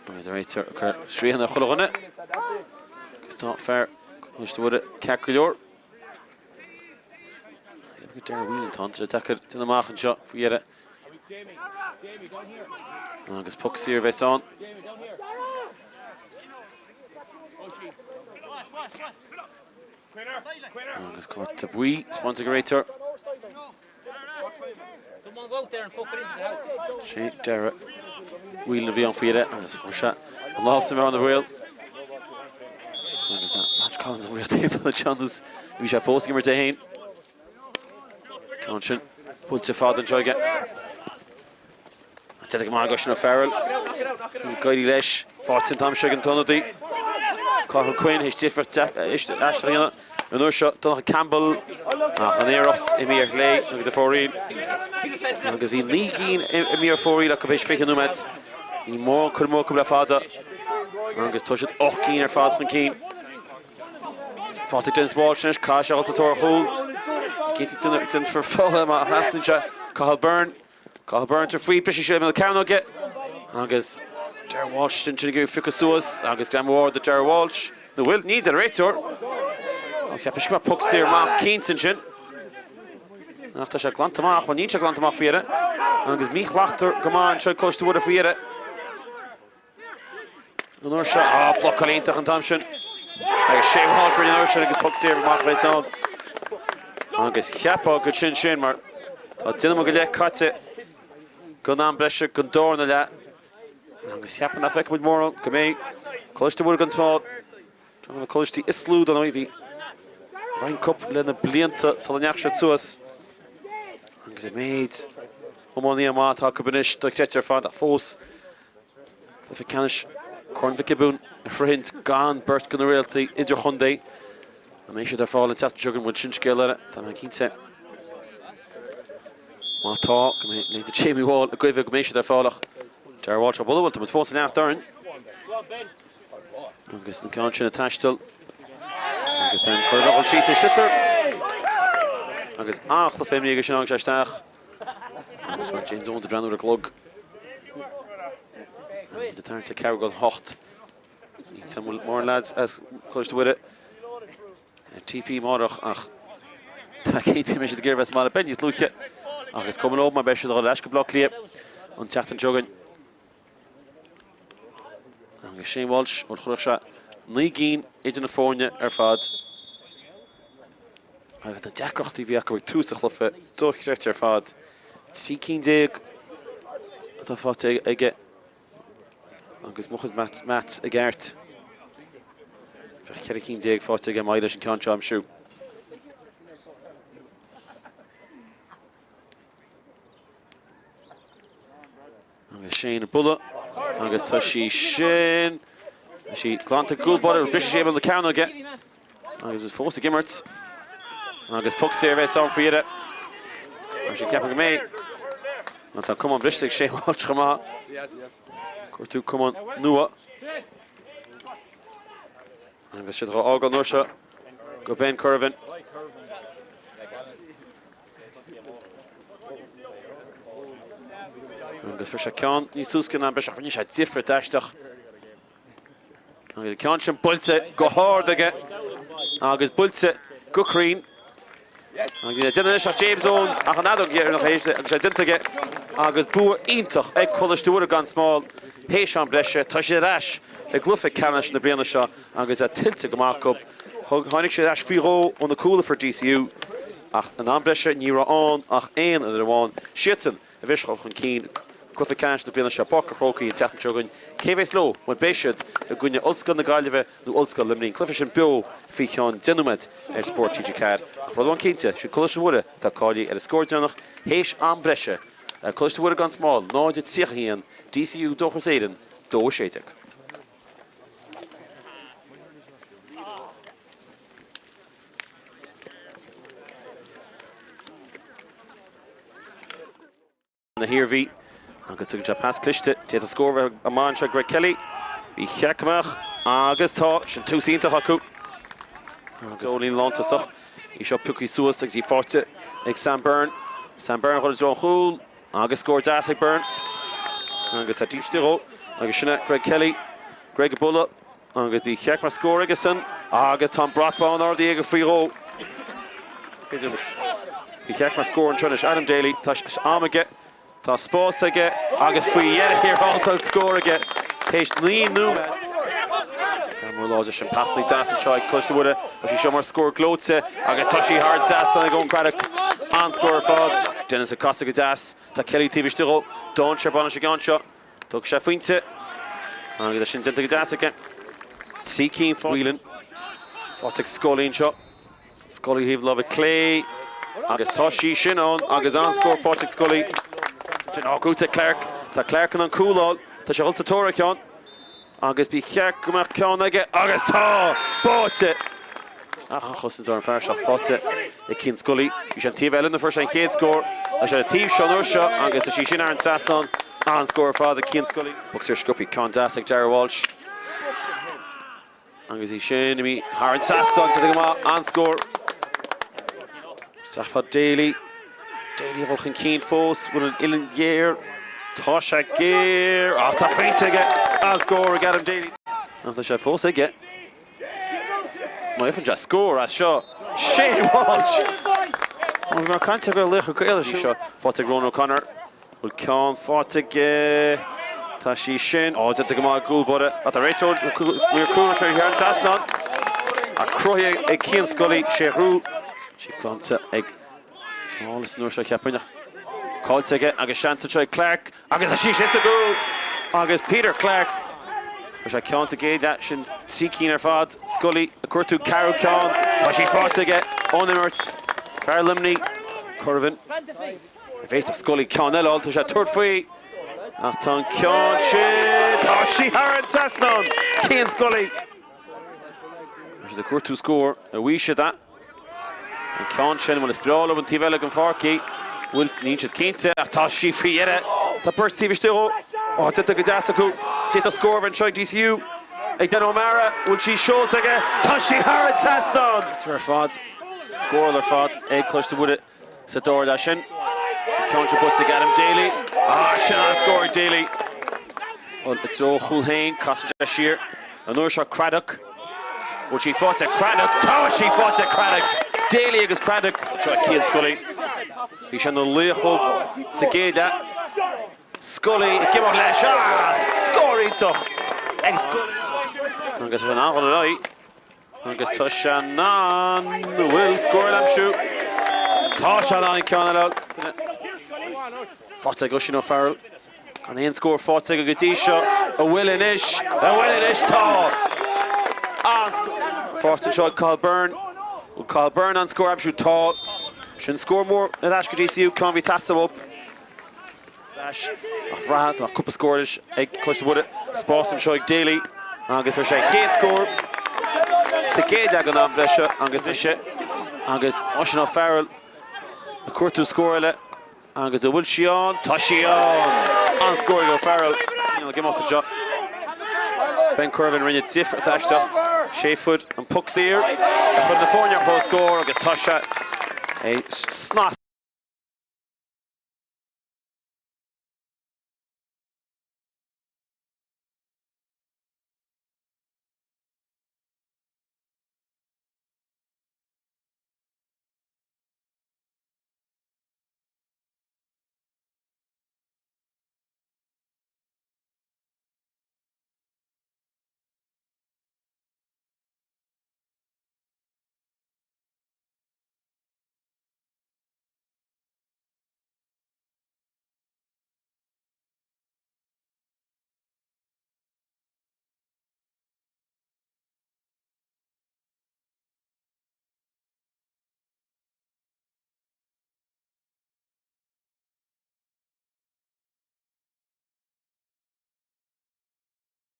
Agus an réiteoir ag cur srian ar chuile dhuine. Agus tá fear Coláiste Mhuire ceart go leor. Darragh Whelan tá sé deacair déanamh amach anseo faoi dheireadh. Agus poc saor a bheas ann. Agus cárta buí spáinte ag an réiteoir. Sé Darragh Whelan a bhí ann faoi dheireadh agus fuair sé an lámh sa mbearna bhaoil. Agus Patrick Collins ag rith timpeall anseo nós bhí sé fós ag imirt é féin. Ceann sin buailte fada anseo aige. Déanta go maith ag Oisín O'Farrell. Ag éirí leis. Faighte an t-am seo ag an t-ionadaí. Cathal Quinn théis difríocht aisteach a dhéanamh an uair seo. Donncha Campbell ach an iarracht imithe ar chlé agus ar fóraoil. Agus bhí 9 gcinn imithe ar fóraoil acu théis 20 nóiméad. Ní mórán cur amú acu le fada agus tá siad 8 gcinn ar fad chun cinn. Faighte ag Denis Walsh anois, caithfidh sé a dhul sa tóir ar chúl. Cinnte déanfar foul má thrasnaíonn sé Cathal Byrne. Cathal Byrne tar faoi, briseann sé imeall cearnóige agus Darragh Walsh ansin ag iarraidh phiocadh suas agus greamú ard do Darragh Walsh. Nó bhfuil? Ní deir an réiteoir. Agus cheapfainn go mbeadh poc saor amach cinnte ansin. Ach tá sé glanta amach, bhuel níl sé glanta amach faoi dheireadh. Agus míchleachtar go maith anseo ag Coláiste Mhuire faoi dheireadh. An uair seo, á, blocáil iontach an t-am sin. Agus Shane Walsh rinne an uair sin agus poc saor amach a bheas ann. Agus cheapfá gur sin sin mar tá deich nóiméad go leith caite den am breise den darna leath. Agus cheapfá nach bhfeicfidh muid mórán go mbeidh Coláiste Mhuire gan Smál ceann de na coláistí is lú dar ndóigh. Bhí Ryan Cup le na blianta sula ndeachaigh siad suas. Agus an méid iománaithe maith atá acu anois dochreidte ar fad ach fós Cluiche ceannais Chorn Mhic Giobúin a shroichint gan beirt de na réaltaí idirchontae. An mbeidh siad ar fáil an tseachtain seo chugainn? Bhuel, sin scéal eile. Tá mé cinnte, má tá, go mbeidh leithéidí Jamie Wall i gcuimhe go mbeidh siad ar fáil ach Darragh Walsh á bualadh, bhuel, tá muid fós i leath doirn. Agus an ceann sin ag taisteal. Agus Ben Curran ag dul síos ar sliotar. Agus an-chluiche imní aige sin, tháinig sé isteach. Agus mar James Owens ag breathnú ar an gclog. Ag tarraingt le 7:45. Níl 's agam an bhfuil mórán lads as Coláiste Mhuire ar TP amárach ach tá cinnte go mbeidh siad ag iarraidh bheith sa mbaile beag níos luaithe ach is cuma leo mar beidh siad ag dul ar ais go Baile Átha Cliath an tseachtain seo chugainn. Agus Shane Walsh, bhuel chuirfeadh sé 9 gcinn idir na foirne ar fad. Agus na deacrachtaí a bhí acu ag tús an chluiche, dochreidte ar fad. 13 cinn atá faighte aige agus mo chuid maths i gceart. Bheadh 14 cinn faighte aige má éiríonn leis an ceann seo a aimsiú. Agus Shane ag bualadh agus tá sí sin, tá sí glanta ag cúl báire, briseadh sé na cearnóige agus muid fós ag imirt agus poc saor a bheas ann faoi dheireadh. Mar sin ceapaim go mbeidh. Nó tá camán briste ag Shane Walsh chomh maith. Cuartú camán nua. Agus siad á fhágáil an uair seo go Ben Currivan. Agus fuair sé ceann níos túisce ná an breis ach rinne sé difear aisteach. Agus an ceann sin buailte go hard aige agus buailte go cruinn. Agus níl le déanamh anois ach James Owens ach an fheadóg dheireanach a shéideadh agus sé déanta aige agus bua iontach ag Coláiste Mhuire gan Smál théis am breise. Tá siad ar ais i gcluiche ceannais na bliana seo agus é tuillte go maith acu. Tháinig siad ar ais faoi dhó ó na cúil a fuair DCU ach in am breise ní raibh ann ach aon fhoireann amháin. Siadsan a bheas ag dul chun cinn i gcluiche ceannais na bliana seo i bPáirc an Chrócaigh an tseachtain seo chugainn. Cé bheas leo? Bhuel beidh siad i gcoinne Ollscoil na Gaillimhe nó Ollscoil Luimnigh. An cluiche sin beo faoi cheann 10 nóiméad ar Spórt TG4. Ach rud amháin cinnte, siad Coláiste Mhuire atá cáilithe ar an scór deireanach théis am breise. Coláiste Mhuire gan Smál, 0-31, DCU Dóchas Éireann, 2-16. Na hIarmhí agus tugann sé pas cliste. D'fhéadfadh scór a bheith amach anseo Greg Kelly. Ba cheart go mbeadh agus tá. Sin tús iontach acu. Agus ón líne lántosach. Í seo pioctha suas agus í faighte ag Sam Byrne. Sam Byrne a dhul i dtreo an chúil. Agus scór deas ag Byrne. Agus tá dísle dhó. Agus sin é Greg Kelly. Greg ag bualadh. Agus ba cheart go mbeadh scór aigesan. Agus tá an brat bán ardaithe aige faoi dhó. Ba cheart go mbeadh scór anseo anois. Adam Daly. Tá am aige. Tá spás aige. Agus faoi dheireadh thiar thall tá scór aige. Théis 9 nóiméad. Fear mór láidir sin. Pasanna deas anseo ag Coláiste Mhuire. Tá sí seo mar scór gleoite agus tá sí thar an trasnán ag Eoin Craddock. An-scór ar fad. Dennis ag casadh go deas. Tá Kelly taobh istigh dhó. Dainséar bainteach an gceann seo. Thug sé pointe. Agus é sin déanta go deas aige. 3 cinn Whelan. Faighte ag Scully anseo. Scully thaobh láimhe clé. Agus tá sí sin ann agus an-scór faighte ag Scully. Sin á gnóthaithe ag Clarke. Tá Clarke in ann cúl a fháil. Tá sé ag dul sa tóir ar cheann. Agus ba cheart go mbeadh ceann aige agus tá! Báite! Ach an chosaint ar an fear seo faighte ag Cian Scully. Bhí sé an taobh eile nuair a fuair sé an chéad scór. Tá sé an taobh seo an uair seo agus tá sí sin thar an trasnán. An-scór ar fad ag Cian Scully. Poc saor sciobtha, ceann deas ag Darragh Walsh. Agus í sin imithe thar an trasnán, déanta go maith, an-scór. Isteach fá Daly. Daly ag dul chun cinn fós, bhfuil an uillinn géar? Tá sé géar, ach tá pointe aige, an-scór ag Adam Daly. Ach tá sé fós aige. Má fhaigheann sé scór as seo, Shane Walsh! Bhí mé ag caint ar Laochra Gael seo, faighte ag Ronan O'Connor. Bhfuil ceann faighte aige? Tá sí sin. Á, déanta go maith ag cúl báire. Ach tá réiteoir maor cúil sé thar an trasnán. Ach cruthaithe ag Cian Scully, sé ghrú. Sí glanta ag Lawless an uair seo cheapfainn ach caillte aige agus seans anseo ag Clarke agus tá sí sa gcúl agus Peter Clarke Fuair sé ceann sa gcéad leath, sin 3 cinn ar fad. Scully ag cuartú ceathrú ceann. Tá sí faighte aige ón imirt. Fear Luimnigh, Curran. An bhféadfadh Scully ceann eile a fháil, tá sé ag tabhairt faoi ach tá an ceann sin, tá sí thar an trasnán! Cian Scully! Tá siad ag cuartú scór, an bhfaighidh siad é? An ceann sin, bhuel is breá leo an taobh eile den pháirc í. Bhuel, níl siad cinnte ach tá sí faoi dheireadh. Tá beirt taobh istigh dhó. Ó, déanta go deas acu. D'fhéadfadh scór a bheith anseo ag DCU. Ag Dan O'Meara, bhfuil sí seolta aige? Tá sí thar an trasnán! Ar fad, scóráil ar fad ag Coláiste Mhuire. Sa dara leath sin, an ceann seo buaite ag Adam Daly. Ah, sin an-scór ag Daly. I dtreo a chúil féin, casann sé siar. An uair seo Craddock. Bhfuil sí faighte ag Craddock? Tá sí faighte ag Craddock! Daly agus Craddock. Seo Cian Scully. Bhí sé ina laoch sa gcéad leath. Scully ag imeacht leis. Ah! Scór iontach ag Scully. Agus tá sé in ann dul ar aghaidh. Agus tá sé in ann an bhfuil scór le aimsiú. Tá sé in ann ceann eile. Faighte ag Oisín O'Farrell. Gan aon scór faighte aige go dtí seo. An bhfuil anois? An bhfuil anois? Tá! An-scór. Faighte anseo ag Cathal Byrne. Bhfuil Cathal Byrne in ann scór a aimsiú? Tá. Sin scór mór ar ais go DCU. Ceann a bhí ag teastáil uathu. Ach bhraith, tá cúpla scór anois ag Coláiste Mhuire. Spás anseo ag Daly agus fuair sé a chéad scór sa gcéad leath den am breise agus anois agus Oisín O'Farrell ag cuartú scór eile agus an bhfuil sí ann? Tá sí ann! An-scór ag O'Farrell. Ag imeacht anseo. Ben Curvin rinne difríocht aisteach. Sé fuair an poc saor a chuir na foirne ar comhscór agus tá sé snas.